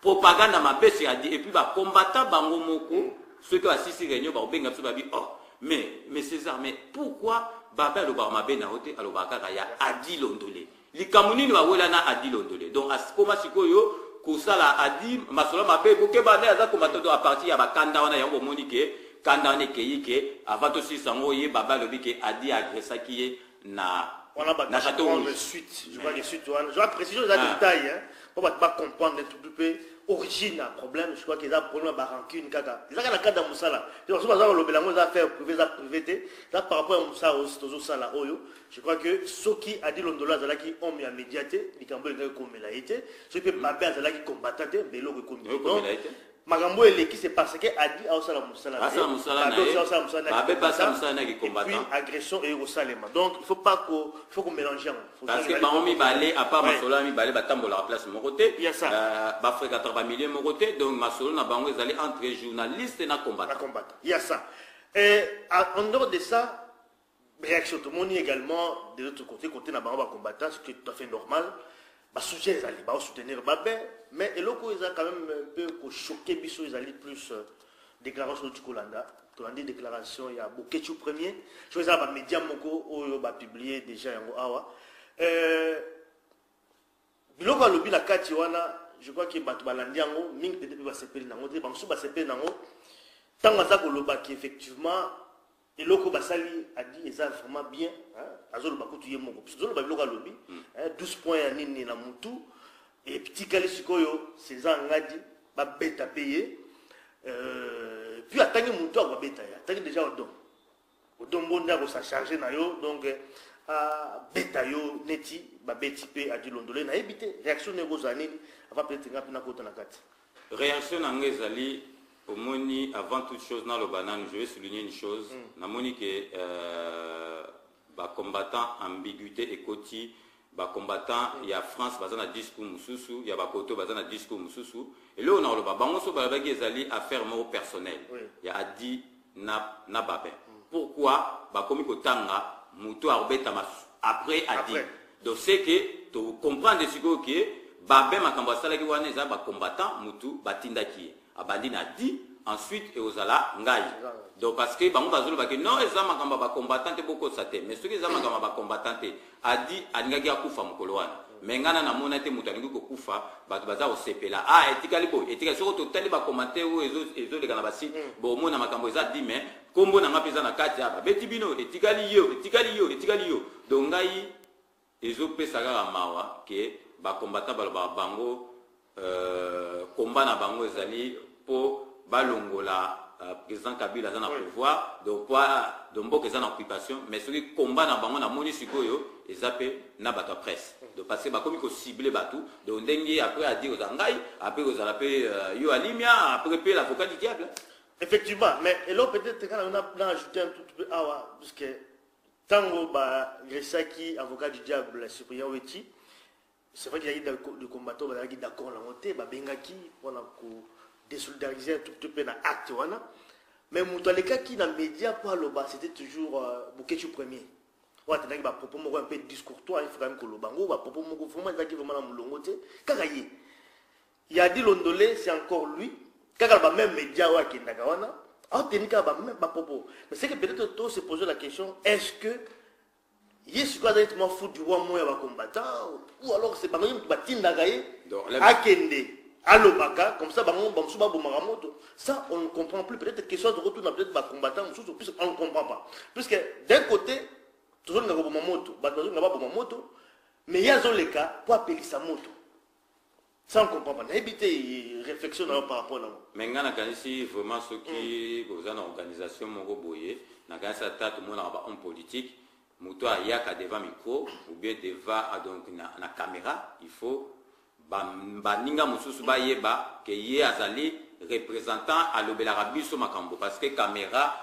propagande mabe sur Adi. Et puis bacombattant bango moko, soki basisi réunion, bakobenga biso, babi: "Oh, mais César, mais pourquoi Babe alobaka mabe na yo te, alobaka kaka ya Adi Londole? Likambo nini bawela na Adi Londole?" Donc akoma sikoyo kosala Adi masolo mabe, bokeba nde aza combattant. Donc à partir ya bakanda wana, yango bomoni ke kanda wana ekei ke avant tosilisa yango, ye Babe alobi ke Adi agressaki ye na wana bato na Château prendre Rouge. Suite, je crois que suite wana, je crois précision eza Ah. détail, hein, po bato bacomprendre tout peu origine ya problème. Je crois que eza problème ya barancune kaka, eza kaka na cadre ya mosala. Baso baza kolobela yango, eza affaire privé, eza privé te, eza par rapport ya mosala oyo tozosala oyo. Je crois que soki Adi Londolo azalaki homme ya média te, likambo elingaki komela ye te. Soki mpe Babe azalaki combattant te, mbe eloko ekomi te. Ekomela ye te. Makambo eleki, c'est parce que Adi aosala mosala na ye. Asala mosala na Babe ye. aussi aosala mosala na ye. Babe asala mosala na ye Et puis, combattant. agression ekosalema. Donc il faut pas ko il faut ko mélanger yango. Faut Parce que ezali bango mibale, à part Ouais. masolo ya mibale, batambolaka place moko te. Il y a ça. Bafréquentaka bamilieu moko te. Donc masolo na bango ezali entre journaliste na Na combattant. combattant. Il y a ça. Et en dehors de ça, réaction tout le monde également de l'autre côté, côté na bango ba combattant, ce qui est tout à fait normal. Ba soutien ezali, ba soutenir Babin, mais eloko eza quand même un peu ko choquer biso ezali plus déclaration du Kolanda. Tolandi déclaration ya Boketshu premier. Je eza ba média moko oyo ba publier déjà yango awa. Biloko alobi na kati wana, je crois que bato balandi yango mingi, peut-être mpe basepeli nango te, bamosusu basepeli nango. Ntango aza kolobaki, effectivement, eloko basali Adi eza vraiment bien, hein? Azoloba kutu ye moko, azoloba biloko alobi, hein, 12 points ya nini na mutu etikali sikoyo César Ngadi babeta mpe ye. Puis atangi mutu akobeta ye, atangi déjà Odon, Odon Mbo nde akosa charge na yo, donc abeta yo neti babeti mpe Adi Londole. Nayebi te réaction ndenge kozala nini avant peut-être nga mpe nakota na kati. Réaction na ngai ezali, omoni, avant toute chose naloba nanu, je vais souligner une chose. Namoni ke bacombattant, ambiguïté ekoti. Bacombattant ya France baza na discours mosusu, ya bakoto baza na discours mosusu. Eloko na koloba, bango so balobaki ezali affaire moko personnelle ya Adi na Babin. Pourquoi bakomi kotanga moto akobetama après Adi? Après. Donc c'est que tocomprendre sikoyo ke Babin, makambo asalaki wana eza bacombattant motu batindaki ye. Abandi na Adi, ensuite ekozala ngai. Donc parce que bango bazolobaki non, eza makambo ya bacombattant te, bokosa te. Mais soki eza makambo ya bacombattant te, Adi alingaki akufa mokolo wana. Me ngai na namona te moto alingi kokufa, bato baza kosepela. Ah, etikali boye, etikali. Soki totali bacommentaire oyo ezoleka na basite, bomona makambo eza di, mais nkombo na nga mpe eza na kati ya babeti bino, etikali yo, etikali yo, etikali yo. Donc ngai ezopesa kaka mawa ke bacombattant balobaka bango combat na bango ezali mpo balongola président Kabila aza na pouvoir, donc po donc mboka eza na occupation. Mais soki combat na bango, namoni sikoyo eza mpe na bato ya presse. Donc parce que bakomi kocible bato, donc ndenge après Adi kozala ngai, après kozala mpe yo Alimia, après mpe l'avocat du diable. Effectivement, mais eloko peut-être quand on a ajouté un tout petit peu awa, puisque ntango bagressaki avocat du diable Cyprien Weti, c'est vrai qu'il y a eu des combattants bazalaki d'accord nango te, babengaki mpona kodésolidariser un tout petit peu na acte wana. Mais moto alekaki na média mpo aloba, c'était toujours Boketshu premier, oyo atendaki bapropos moko un peu discourtois. Il faut quand même koloba ngo, bapropos moko vraiment ezalaki vraiment na molongo te. Kaka ye ya Adi Londole, c'est encore lui, kaka bameme média oyo akendaka wana, aoteni kaka bameme bapropos. Mais c'est que peut-être to se poser la question: est-ce que ye sikoyo azali mwa fou du roi moko ya bacombattant, ou alors c'est bango ye moto batindaka ye Donc, akende alobaka comme ça, bango bamosusu babomaka moto? Ça, on ne comprend plus. Peut-être question tokotuna peut-être bacombattant mosusu, puisque on ne comprend pas, puisque d'un côté tozolinga koboma moto, bato bazolinga baboma moto, mais ye azoleka po apelisa moto. Ça, on ne comprend pas. Nayebi te réflexion na yo par rapport nango. Mais ngai nakanisi vraiment, soki koza na organisation moko boye, nakanisi ata tomonaka bahomme politique, moto ayaka devant micro ou bien devant, ah, donc na caméra, il faut baninga mosusu bayeba ke ye azali représentant, alobelaka biso makambo. Parce que caméra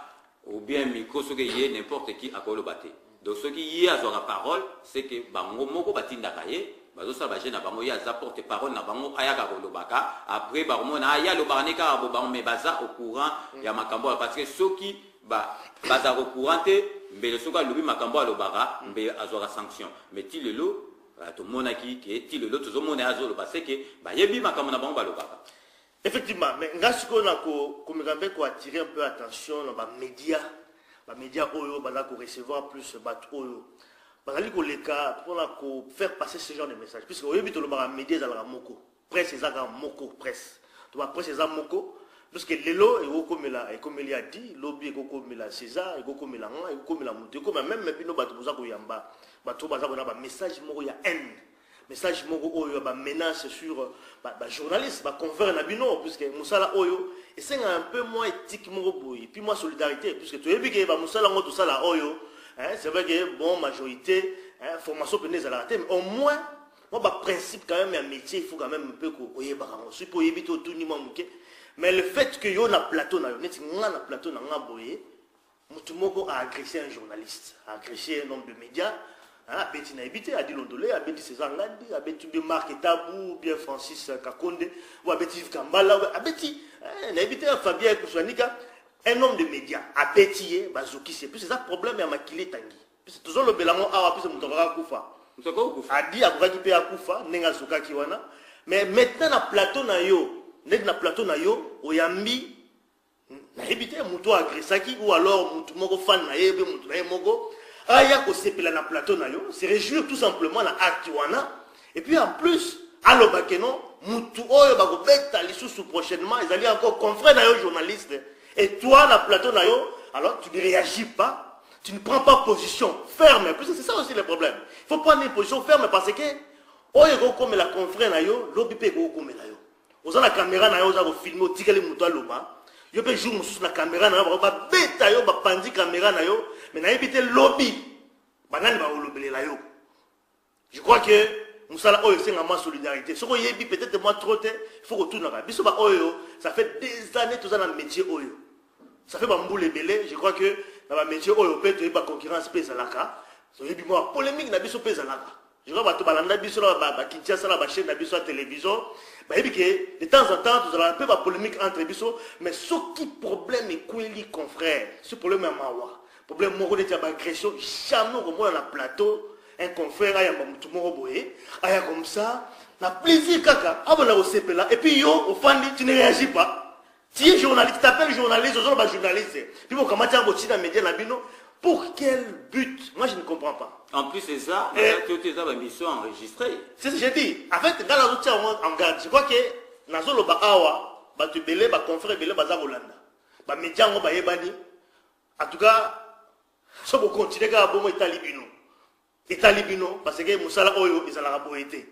ou bien micro, soki ye, n'importe qui akoloba te. Donc soki ye azwaka parole, c'est que bango moko batindaka ye, bazosala baje na bango, ye aza porte parole na bango, ayaka kolobaka. Après bakomona aya alobaka ne kaka bo bango, mais baza au courant ya makambo oyo. Parce que soki bazalaka au courant te, mbele soki alobi makambo alobaka, mbele azwaka sanction. Mais ti lelo tomonaki ke, ti lelo tozomona ye azoloba, c'est que bayebi makambo na bango balobaka. Effectivement, mais nga sikoyo na komeka mpe koattirer un peu attention na bamédia, bamédia oyo baza korecevoir plus bato oyo bazali koleka mpona kofaire passer ce genre de message, puisque oyebi, tolobaka média ezalaka moko, presse eza kaka moko, presse to bapresse eza moko. Puisque lelo ekokomela, ekomeli Adi, lobi ekokomela César, ekokomela nga, ekokomela moto, ekomela même bino bato boza koyamba bato oyo baza kona bamessage moko ya haine, message moko oyo ya bamenace sur bajournaliste, baconfrère na bino. Puisque mosala oyo esengaka un peu moins éthique moko boye, puis moins solidarité, puisque toyebi ke bamosala yango tosala oyo, hein, c'est vrai que bon, majorité, hein, formation pene ezalaka te, mais au moins mwa baprincipe quand même ya métier, il faut quand même un peu koyebaka yango. Soki mpo oyebi te, otuni mwa moke. Mais le fait que yo na plateau na yo, neti nga na plateau na nga boye, mutu moko a agressé un journaliste, a agressé un homme de médias, hein, abeti nayebi te, Adi Londole, abeti César Ngandi, abeti bien Marc Etabou, bien Francis Kakonde, ou abeti Yves Kambala, ou abeti hein, nayebi te, Fabien Kusuanika, un homme de médias, abeti ye, bazokisi ye. Puis eza problème ya makili etangi. Puis tozolobela yango awa, puis moto akokaka kufa. Moto akoki kufa. Adi akokaki mpe akufa ndenge azokaki wana. Mais maintenant na plateau na yo, ndenge na plateau na yo oyambi nayebi te moto oyo agressaki ou alors motu moko fan na ye be motu na ye moko aya kosepela na plateau na yo, se réjouir tout simplement na acte wana, et puis en plus aloba ke non, motu oyo bakobeta lisusu prochainement ezali encore confrère na yo journaliste, et toi na plateau na yo, alors tu ne réagis pas, tu ne prends pas position ferme, parce que c'est ça aussi le problème. Il faut prendre une position ferme parce que oyo ekokomela confrère na yo, lobi mpe ekokomela yo. Oza na caméra na yo, oza kofilme, otikali moto aloba, yo mpe jour mosusu na caméra na yo bako babeta yo, bapandi caméra na yo, mais nayebi te lobi banani bakolobelela yo. Je crois que mosala oyo esenga mwa solidarité. Soki oyebi peut-être mwa trop te, il faut kotunaka biso ba oyo ça fait des années toza na métier oyo, ça fait bambula ebele. Je crois que na bamétier oyo mpe toyebi baconcurrence mpe ezalaka, toyebi mwa polémique na biso mpe ezalaka. Je crois bato balanda biso na bakinshasa na bachaîne na biso ya télévision, bayebi ke de temps en temps tozalaka mpe bapolémique entre biso. Mais soki problème ekweli confrère, so problème ya mawa, problème moko neti ya baagression, jamais okomona na plateau un confrère ayamba motu moko boye, aya comme ça na plaisir kaka abona kosepela, et puis yo ofandi, tu ne réagis pas. Tu es journaliste, tu t'appelles journaliste, ozoloba journaliste, puis bokamati yango botina média na bino, pour quel but? Moi, je ne comprends pas. En plus c'est ça, te eza bamission enregistrée. C'est ce que j'ai dit. En fait, nga nazotia yango en garde. Je crois que nazoloba awa, bato ebele, baconfrère ebele baza kolanda. Bamédia yango bayebani. En tout cas, so bokontinue kaka bongo, etali bino. Etali bino parce que mosala oyo ezalaka boye te.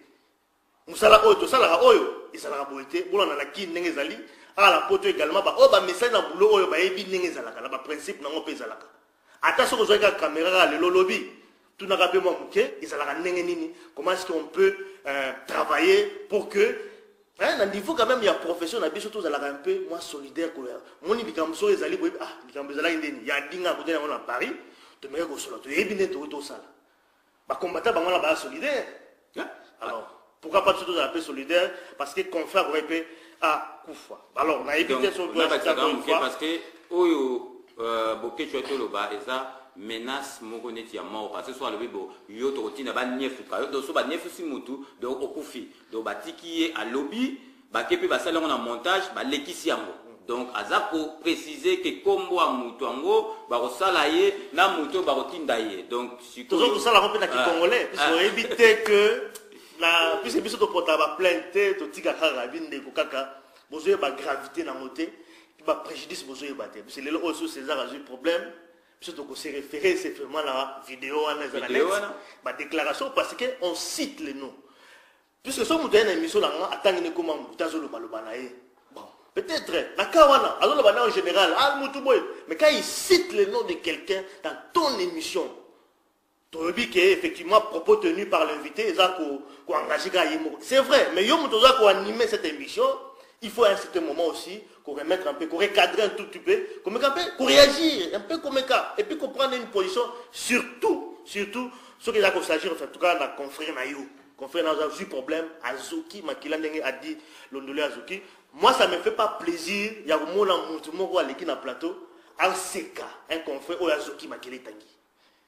Mosala oyo tosalaka oyo ezalaka boye te. Bolanda na kini ndenge ezali, awa na poto également, ba oyo bamesali na boulot oyo bayebi ndenge ezalaka, na baprincipe nango mpe ezalaka. Ata soki ozwaki kaka caméra kaka lelo lobi, tunaka mpe mwa moke ezalaka ndenge nini, comment est-ce qu'on peut travailler pour que hein, na niveau quand même ya profession na biso tozalaka un peu moins solidaire. Koya moni likambo soki ezali boyebi, ah, likambo ezalaki ndeni ya dinga akotani yango na Paris, tomeki kosola, toyebi nde tokoki tosala. Bakombata bango wana baya solidaire. Alors pourquoi pas biso tozala mpe solidaire? Parce que confrère akoki mpe akufa. Alors nayebi te soki nabakisaka moke, parce que oyo Boketshu toloba eza menace moko neti ya mort, parce que so alobi bo yo tokotinda baniefuka yo, donc so baniefusi mutu, donc okufi. Donc batiki ye alobi, bake mpe basali yango na montage, balekisi yango. Donc aza koprécise ke kombo ya mutu yango bakosala ye na mutu oyo bakotinda ye. Donc tozo kosala yango mpe na kicongolais, puisque oyebi te que na puisque biso topotaka baplainte te, totika kaka bindeko kaka bozoyeba gravité nango te, mpe bapréjudice bozoyeba te. Puisque lelo oyo so César azwi problème, biso tokose référer, c'est vraiment na vidéo wana eza na Vidéo net, wana. Badéclaration, parce que on cite le nom, puisque so moto aye na émission na nga, atangi ne koma moto azolobaloba na ye, bon, peut-être na cas wana azoloba na en général, ah, mutu boye, mais quand il cite le nom de quelqu'un dans ton émission, toyebi ke effectivement propos tenu par l'invité eza koengage kaka ye moko, c'est vrai, mais yo moto oza koanimer cette émission, il faut à un certain moment aussi qu'on remettre un peu, qu'on recadrer un tout petit peu, qu'on un peu, qu'on réagir un peu comme cas, et puis qu'on prenne une position, surtout, surtout, ce qui va s'agir, en tout cas, na confrère na yo. Confrère na yo, problème, azoki, makila ndenge Adi Londole azoki. Moi, ça me fait pas plaisir, il y a mona mutu moko aleki na plateau, aseka, un confrère oyo azoki makila etangi.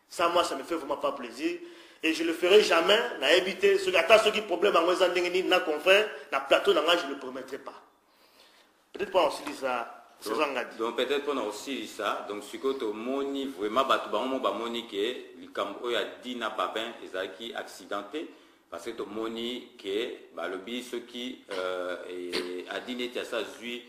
Ça, moi, ça me fait vraiment pas plaisir. Et je le ferai jamais, na éviter, ce ata ce qui problème yango eza ndenge nini na confrère, na plateau na nga, je le permettrai pas. Peut-être pas aussi ça, César Ngadi. Donc peut-être mpona kosilisa, donc sikoyo tomoni vraiment bato bango mo bamoni ke likambo oyo Adi na Babin ezalaki accidenté, parce que tomoni ke balobi soki Adi neti asa azwi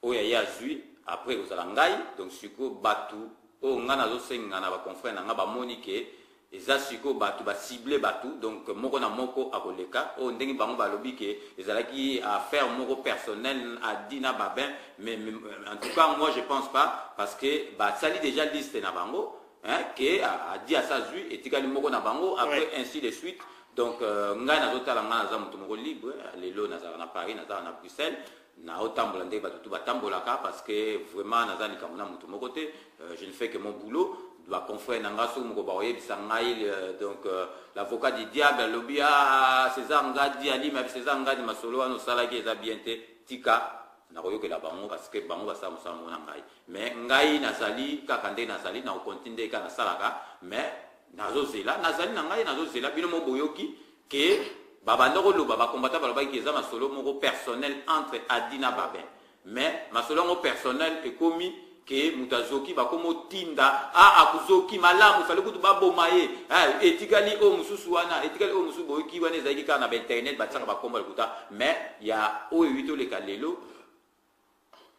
oyo aye azwi, après kozala ngai. Donc sikoyo bato oyo ngai nazosenga na baconfrère na ngai, bamoni ke eza sikoyo bato bacible bato, donc moko na moko akoleka oyo ndenge bango balobi ke ezalaki affaire moko personnel Adi na Babin. Mais en tout cas, moi, je pense pas, parce que basali déjà liste na bango, hein, ke Adi asa azwi, etikali moko na bango après, ainsi de suite. Donc ngai nazotala, ngai naza moto moko libre. Lelo nazalaka na Paris, nazalaka na Bruxelles. Naotambola ndenge bato tu batambolaka, parce que vraiment naza likambo na motu moko te. Je ne fais que mon boulot. Baconfrère na nga, soki moko bakoyebisa ngai, donc l'avocat du diable alobi: "Ah, César Ngadi, alima César Ngadi, masolo wana osalaki eza bien te, tika." Nakoyokela bango, parce que bango basala mosala moko na ngai. Mais ngai nazali kaka nde nazali, nakokonti nde kaka nasalaka. Mais nazozela, nazali na ngai, nazozela bino mo boyoki ke babanda koloba. Bakombata balobaki eza masolo moko personnel entre Adi na Babin, mais masolo yango personnel ekomi ke moto azoki, bakomi otinda a akozoki malamu, fale kutu baboma ye. Etikali oyo mosusu wana, etikali oyo mosusu. Boyoki wana ezalaki kaka na bainternet, batiaka bakombo ya lokuta. Mais ya oyo euti oleka lelo,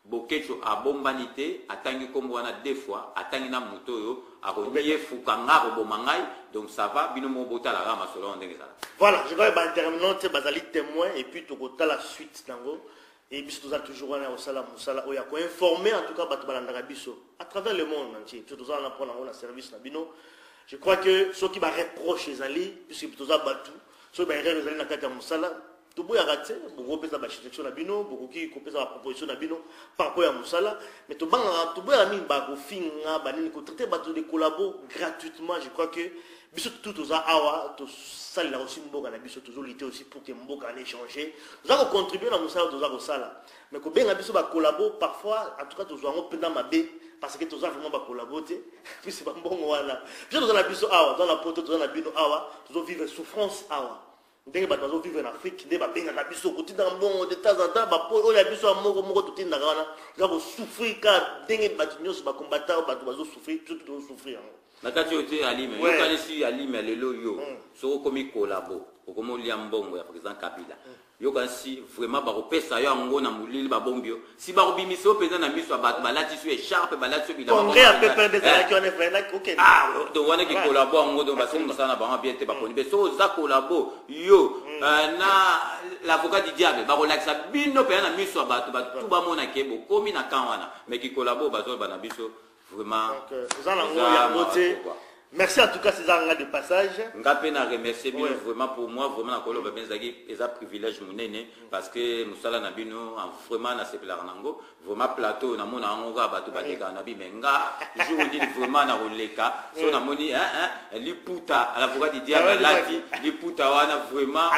Bokecho abombani te, atangi nkombo wana deux fois, atangi na moto oyo akoni ye fuka nga, akoboma ngai. Donc ça va, bino moko botalaka masolo wana ndenge ezala. Voilà, je crois que baintervenant bazali témoin, et puis tokotala suite nango. Et biso toza toujours wana ya kosala mosala oyo ya koinformer, en tout cas bato balandaka biso à travers le monde entier. Biso toza wana mpona yango, na service na bino. Je crois que soki bareproche ezali, puisque toza bato, soki baerreur ezali na kati ya mosala, toboyaka te. Bokopesa basuggestion na bino, bokoki kopesa baproposition na bino par rapport ya mosala. Mais tobangaka, toboyaka mingi bakofinga, banini, kotraiter bato de collabo gratuitement. Je crois que biso tout toza awa, tosalela aussi mboka na biso, tozolutter aussi pour que mboka wana échange. Toza kocontribue na mosala toza kosala, mais kobenga biso bacollabo parfois, en tout cas tozwa yango mpenza mabe, parce que toza vraiment bacollabo te, puisque bambongo wana biso toza na biso awa, toza na Poto, toza na bino awa, tozovivre souffrance awa ndenge bato bazovivre na Afrique, nde babengaka biso kotindaka mbongo de temps en temps. Bapo oyo ya biso ya moko moko totindaka wana, toza kosouffrir kaka ndenge bato nyonso bakombata, bato bazosouffrir, surtout tozosouffrir yango. Na kati oyo te, Alime. Yokanisi, Alime, lelo yo soki okomi collabo, okomi olia mbongo ya président Kabila, yokanisi vraiment bakopesa yo yango na molili, babombi yo, si bakobimisa yo mpenza na miso ya bato, balatisi yo écharpe, balatisi yo bilamba. Congrès ya PPRD ezalaki wana, efandaki okende. Ah, donc wana kicollabo yango. Donc basali mosala na bango bien te, bakoni mpe. Soki oza collabo yo na l'avocat du diable, bakolakisa bino mpenza na miso ya bato, bato tu bamona ke bokomi na camp wana. Mais kicollabo bazoloba na biso vraiment. Donc oza nango yango te. Merci en tout cas, César Nga de passage. Nga mpe na remercier bino. Vraiment, pour moi, vraiment nakoloba mpe ezalaki, eza privilège monene, parce que mosala na bino vraiment nasepelaka nango vraiment. Plateau namona yango kaka bato balekaka na bi, mais nga jour nini vraiment nakoleka? So namoni liputa, l'avocat du diable alati liputa wana vraiment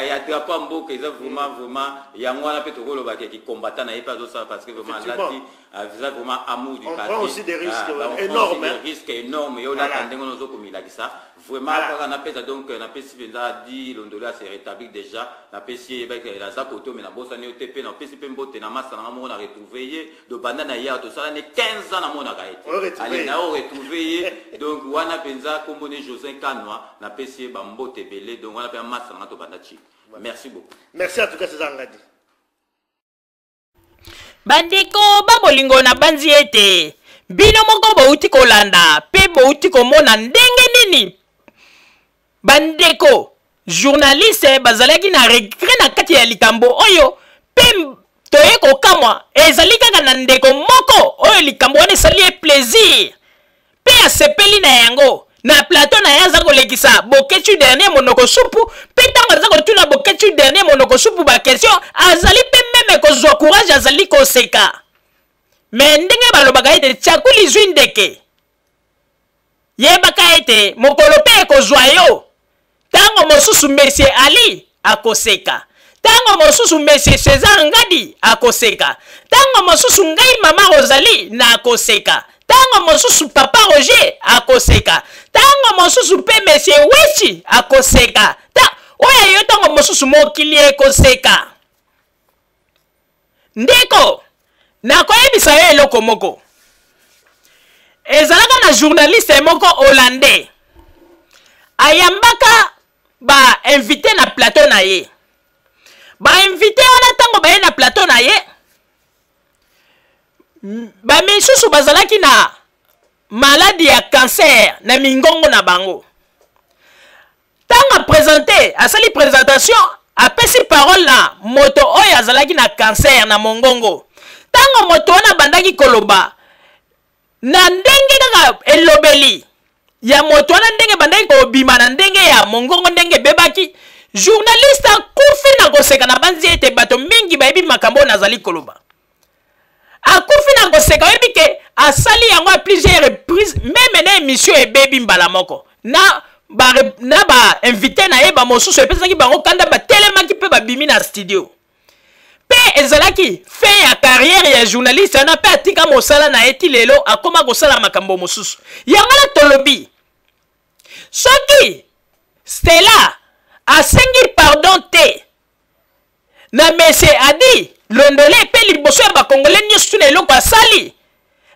ya drapeau ya mboka, eza vraiment, vraiment yango wana mpe tokolobaka kikombata na ye mpe azosala, parce que vraiment alati, eza vraiment amour du On prend aussi des risques énormes. Des risques énormes. Yo olata ndenge wana, ozokomilakisa vraiment kaka. Napesa donc, napesi mpenza Di Londolo ase rétablir déjà. Napesi ye, yebaki naza koto, me nabosani yo te. Mpe napesi mpe mbote na masa nanga moko, na retrouve ye do banda na ye awa, tosala ne 15 ans, namonaka ye te, ale na retrouve ye. Donc wana mpenza kombo ne Josin Kanwa, napesi ye bambote ebele. Donc wana mpe masa nanga, tobanda chile. Merci beaucoup. Merci en tout cas, César Ngadi. Bandeko babolingo, na banzi ete bino moko bouti kolanda mpe bouti komona ndenge nini bandeko journaliste bazalaki na regret na kati ya likambo oyo. Mpe toye kokamwa, ezali kaka na ndeko moko oyo likambo wana esali ye plaisir mpe asepeli na yango. Na plateau na ye aza kolekisa Bokechu Dernier monoko supu, mpe ntango aza kotuna Bokechu Dernier monoko supu baquestion, azali mpe même kozwa courage, azali koseka. Me ndenge balobaka ete tiakuli zwi ndeke, yebaka ete mokolo mpe ekozwa yo. Ntango mosusu Monsieur Ali akoseka, ntango mosusu Monsieur César Ngadi akoseka, ntango mosusu ngai mama Rosalie na akoseka, ntango mosusu papa Roger akoseka, ntango mosusu mpe Monsieur Wechi akoseka, ta oyo yo, ntango mosusu mokili ekoseka. Ndeko, nakoyebisa yo eloko moko. Ezalaka na journaliste moko hollandais, ayambaka bainvité na plateau na ye. Bainvité wana, ntango baye na plateau na ye, bamisusu bazalaki na maladi ya cancer na mingongo na bango. Ntango apresente, asali présentation, apesi parole na moto oyo azalaki na cancer na mongongo. Ntango moto wana abandaki koloba, na ndenge kaka elobeli ya moto wana ndenge ebandaki kobima na ndenge ya mongongo, ndenge ebebaki. Journaliste akufi na koseka. Na banzi ete bato mingi bayebi makambo oyo nazali koloba. Akufi na koseka. Oyebi ke asali yango à plusieurs reprises, meme na émission ebebi mbala moko na ba na ba invité na ye bamosusu epesaki bango kanda, batelemaki mpe babimi na studio. Mpe ezalaki fin ya carrière ya journaliste wana, mpe atika mosala na ye ti lelo akóma kosala makambo mosusu. Yango na tolobi, soki Stella asengi pardon te na monsieur Adi Londole mpe liboso ya bakongole nyonso na eloko asali,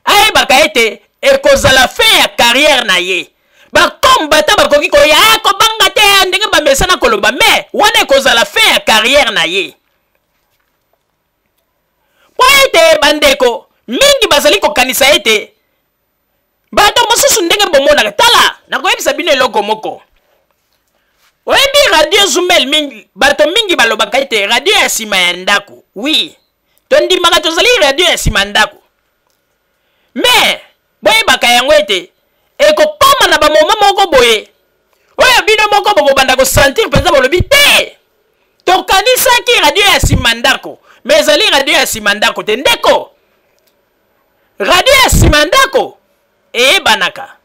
ayebaka ete ekozala fin ya carrière na ye. Bakombata bakoki koya, kobanga te ndenge bamesana koloba, me wana ekozala fin ya carrière na ye, mpo ete bandeko mingi bazali kokanisa ete bato mosusu ndenge bomonaka. Tala, nakoyebisa bino eloko moko. Oyebi, Radio Zumel mingi, bato mingi balobaka ete radio ya nsima ya ndako. Oui, tondimaka tozali radio ya nsima ya ndako, me boyebaka yango ete ekokoma na bamoma moko boye oyo bino moko bokobanda kosentir mpenza, bolobi te, tokanisaki radio ya nsima ndako, me ezali radio ya nsima ndako te. Ndeko, radio ya nsima ndako eyebanaka.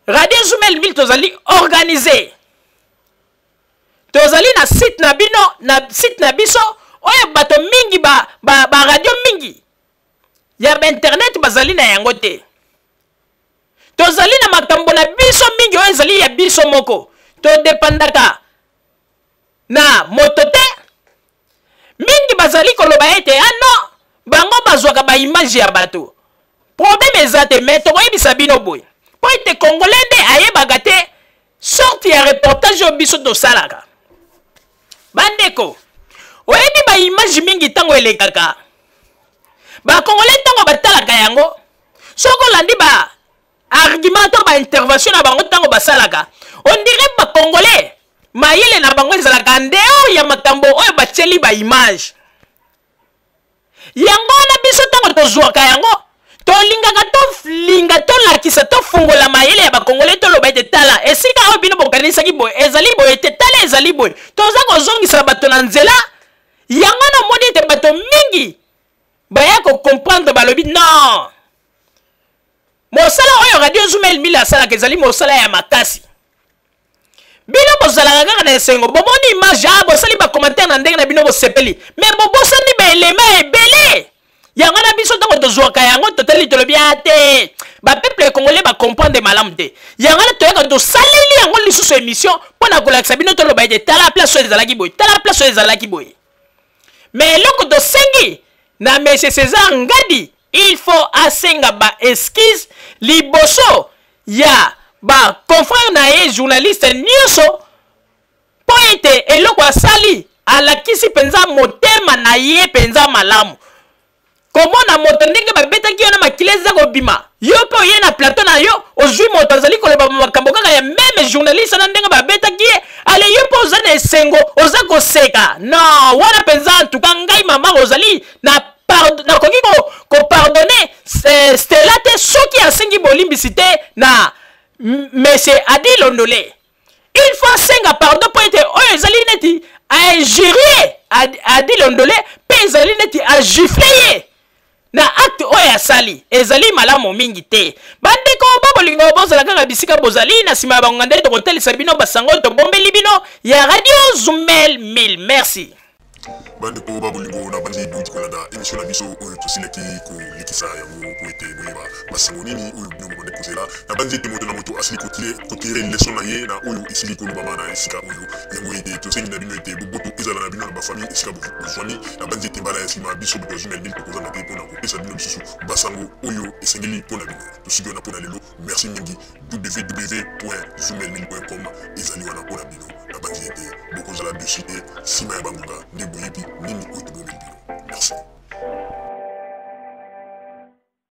Radio Zumel 1000 tozali organisé, tozali na site na bino, na site na biso oyo bato mingi ba, ba, ba radio mingi ya bainternet bazali na yango te. Tozali na makambo na biso mingi oyo ezali ya biso moko, todepandaka na moto te. Mingi bazali koloba ete ah non, bango bazwaka baimage ya bato, problème eza te. Me tokoyebisa bino boye, mpo ete Congolais nde ayebaka te sorte ya reportage oyo biso tosalaka. Bandeko, oyebi, baimage mingi ntango elekaka, bakongolais ntango batalaka yango, soki olandi ba argument to baintervention na bango ntango basalaka, on dirait bakongolais mayele na bango ezalaka ndeo ya makambo oyo batieli baimage yango wana. Biso ntango tozwaka yango, tolingaka tolinga tolakisa, tofungola mayele ya bakongole, toloba ete tala esika oyo bino bokanisaki boye, ezali boye te, tala ezali boye. Toza kozongisa bato na nzela yango. Namoni ete bato mingi baya kocomprendre, balobi non, mosala oyo Radio Zumel 1000 asalaka ezali mosala ya makasi. Bino bozalaka kaka na esengo, bomoni image, ah, bosali bacommentaire na ndenge na bino, bosepeli, me bobosani baelema ebele. Yango na biso ntango tozwaka yango, totali, tolobi a te, bapeuple congolais bacomprendre malamu te. Yango wana toyaka, tosaleli yango lisusu émission mpo na kolakisa bino, toloba ete tala place oyo ezalaki boye, tala place oyo ezalaki boye. Me eloko tosengi na monsieur César Ngadi, il faut asenga baexcuse liboso ya baconfrère na ye journaliste nyonso, mpo ete eloko asali alakisi mpenza motema na ye mpenza malamu. Komona moto ndenge babetaki yo na makila eza kobima, yo mpe oye na plateau na yo, ozwi moto azali koloba makambo kaka ya meme journaliste na ndenge babetaki ye, ale yo mpe oza na esengo, oza koseka. Non, wana mpenza, antuka ngai mama ozali na nakoki kopardonne ko Stella te soki asengi bolimbisi te na monsieur Adi Londole. Il faut asenga pardon, mpo ete oyo ezali neti ainjurie Adi Londole, mpe ezali neti agifle ye na acte oyo asali, ezali malamu mingi te. Bandeko ba bolingo, bozala kaka bisika bozali na nsima ya bangonga nde tokotalisa bino basango tobombeli bino ya Radio Zumel 1000. Merci. Bandeko ba bolingo, na bandi bouti kolanda émission na biso oyo tosilaki kolekisa yango po ete boyeba basango nini oyo bino bobandi kozela. Na bandi ete moto na moto asili kotire leson na ye na oyo esili kolobama na esika oyo. Yango ete tosengi na bino ete boboto ezala na bino na bafamille esika bozwami. Na bandi ete mbala ya nsima, biso bato ya Zumel 1000 tokozanga te mpona kopesa bino lisusu basango oyo esengeli mpo na bino. Tosuki wana mpo na lelo. Merci mingi. www.zumel1000.com ezali wana mpo na bino. Nabanzi ete bokozala dessus te. Nsima ya bangonga nde boyebi nini oyo tobomeli bino. Merci.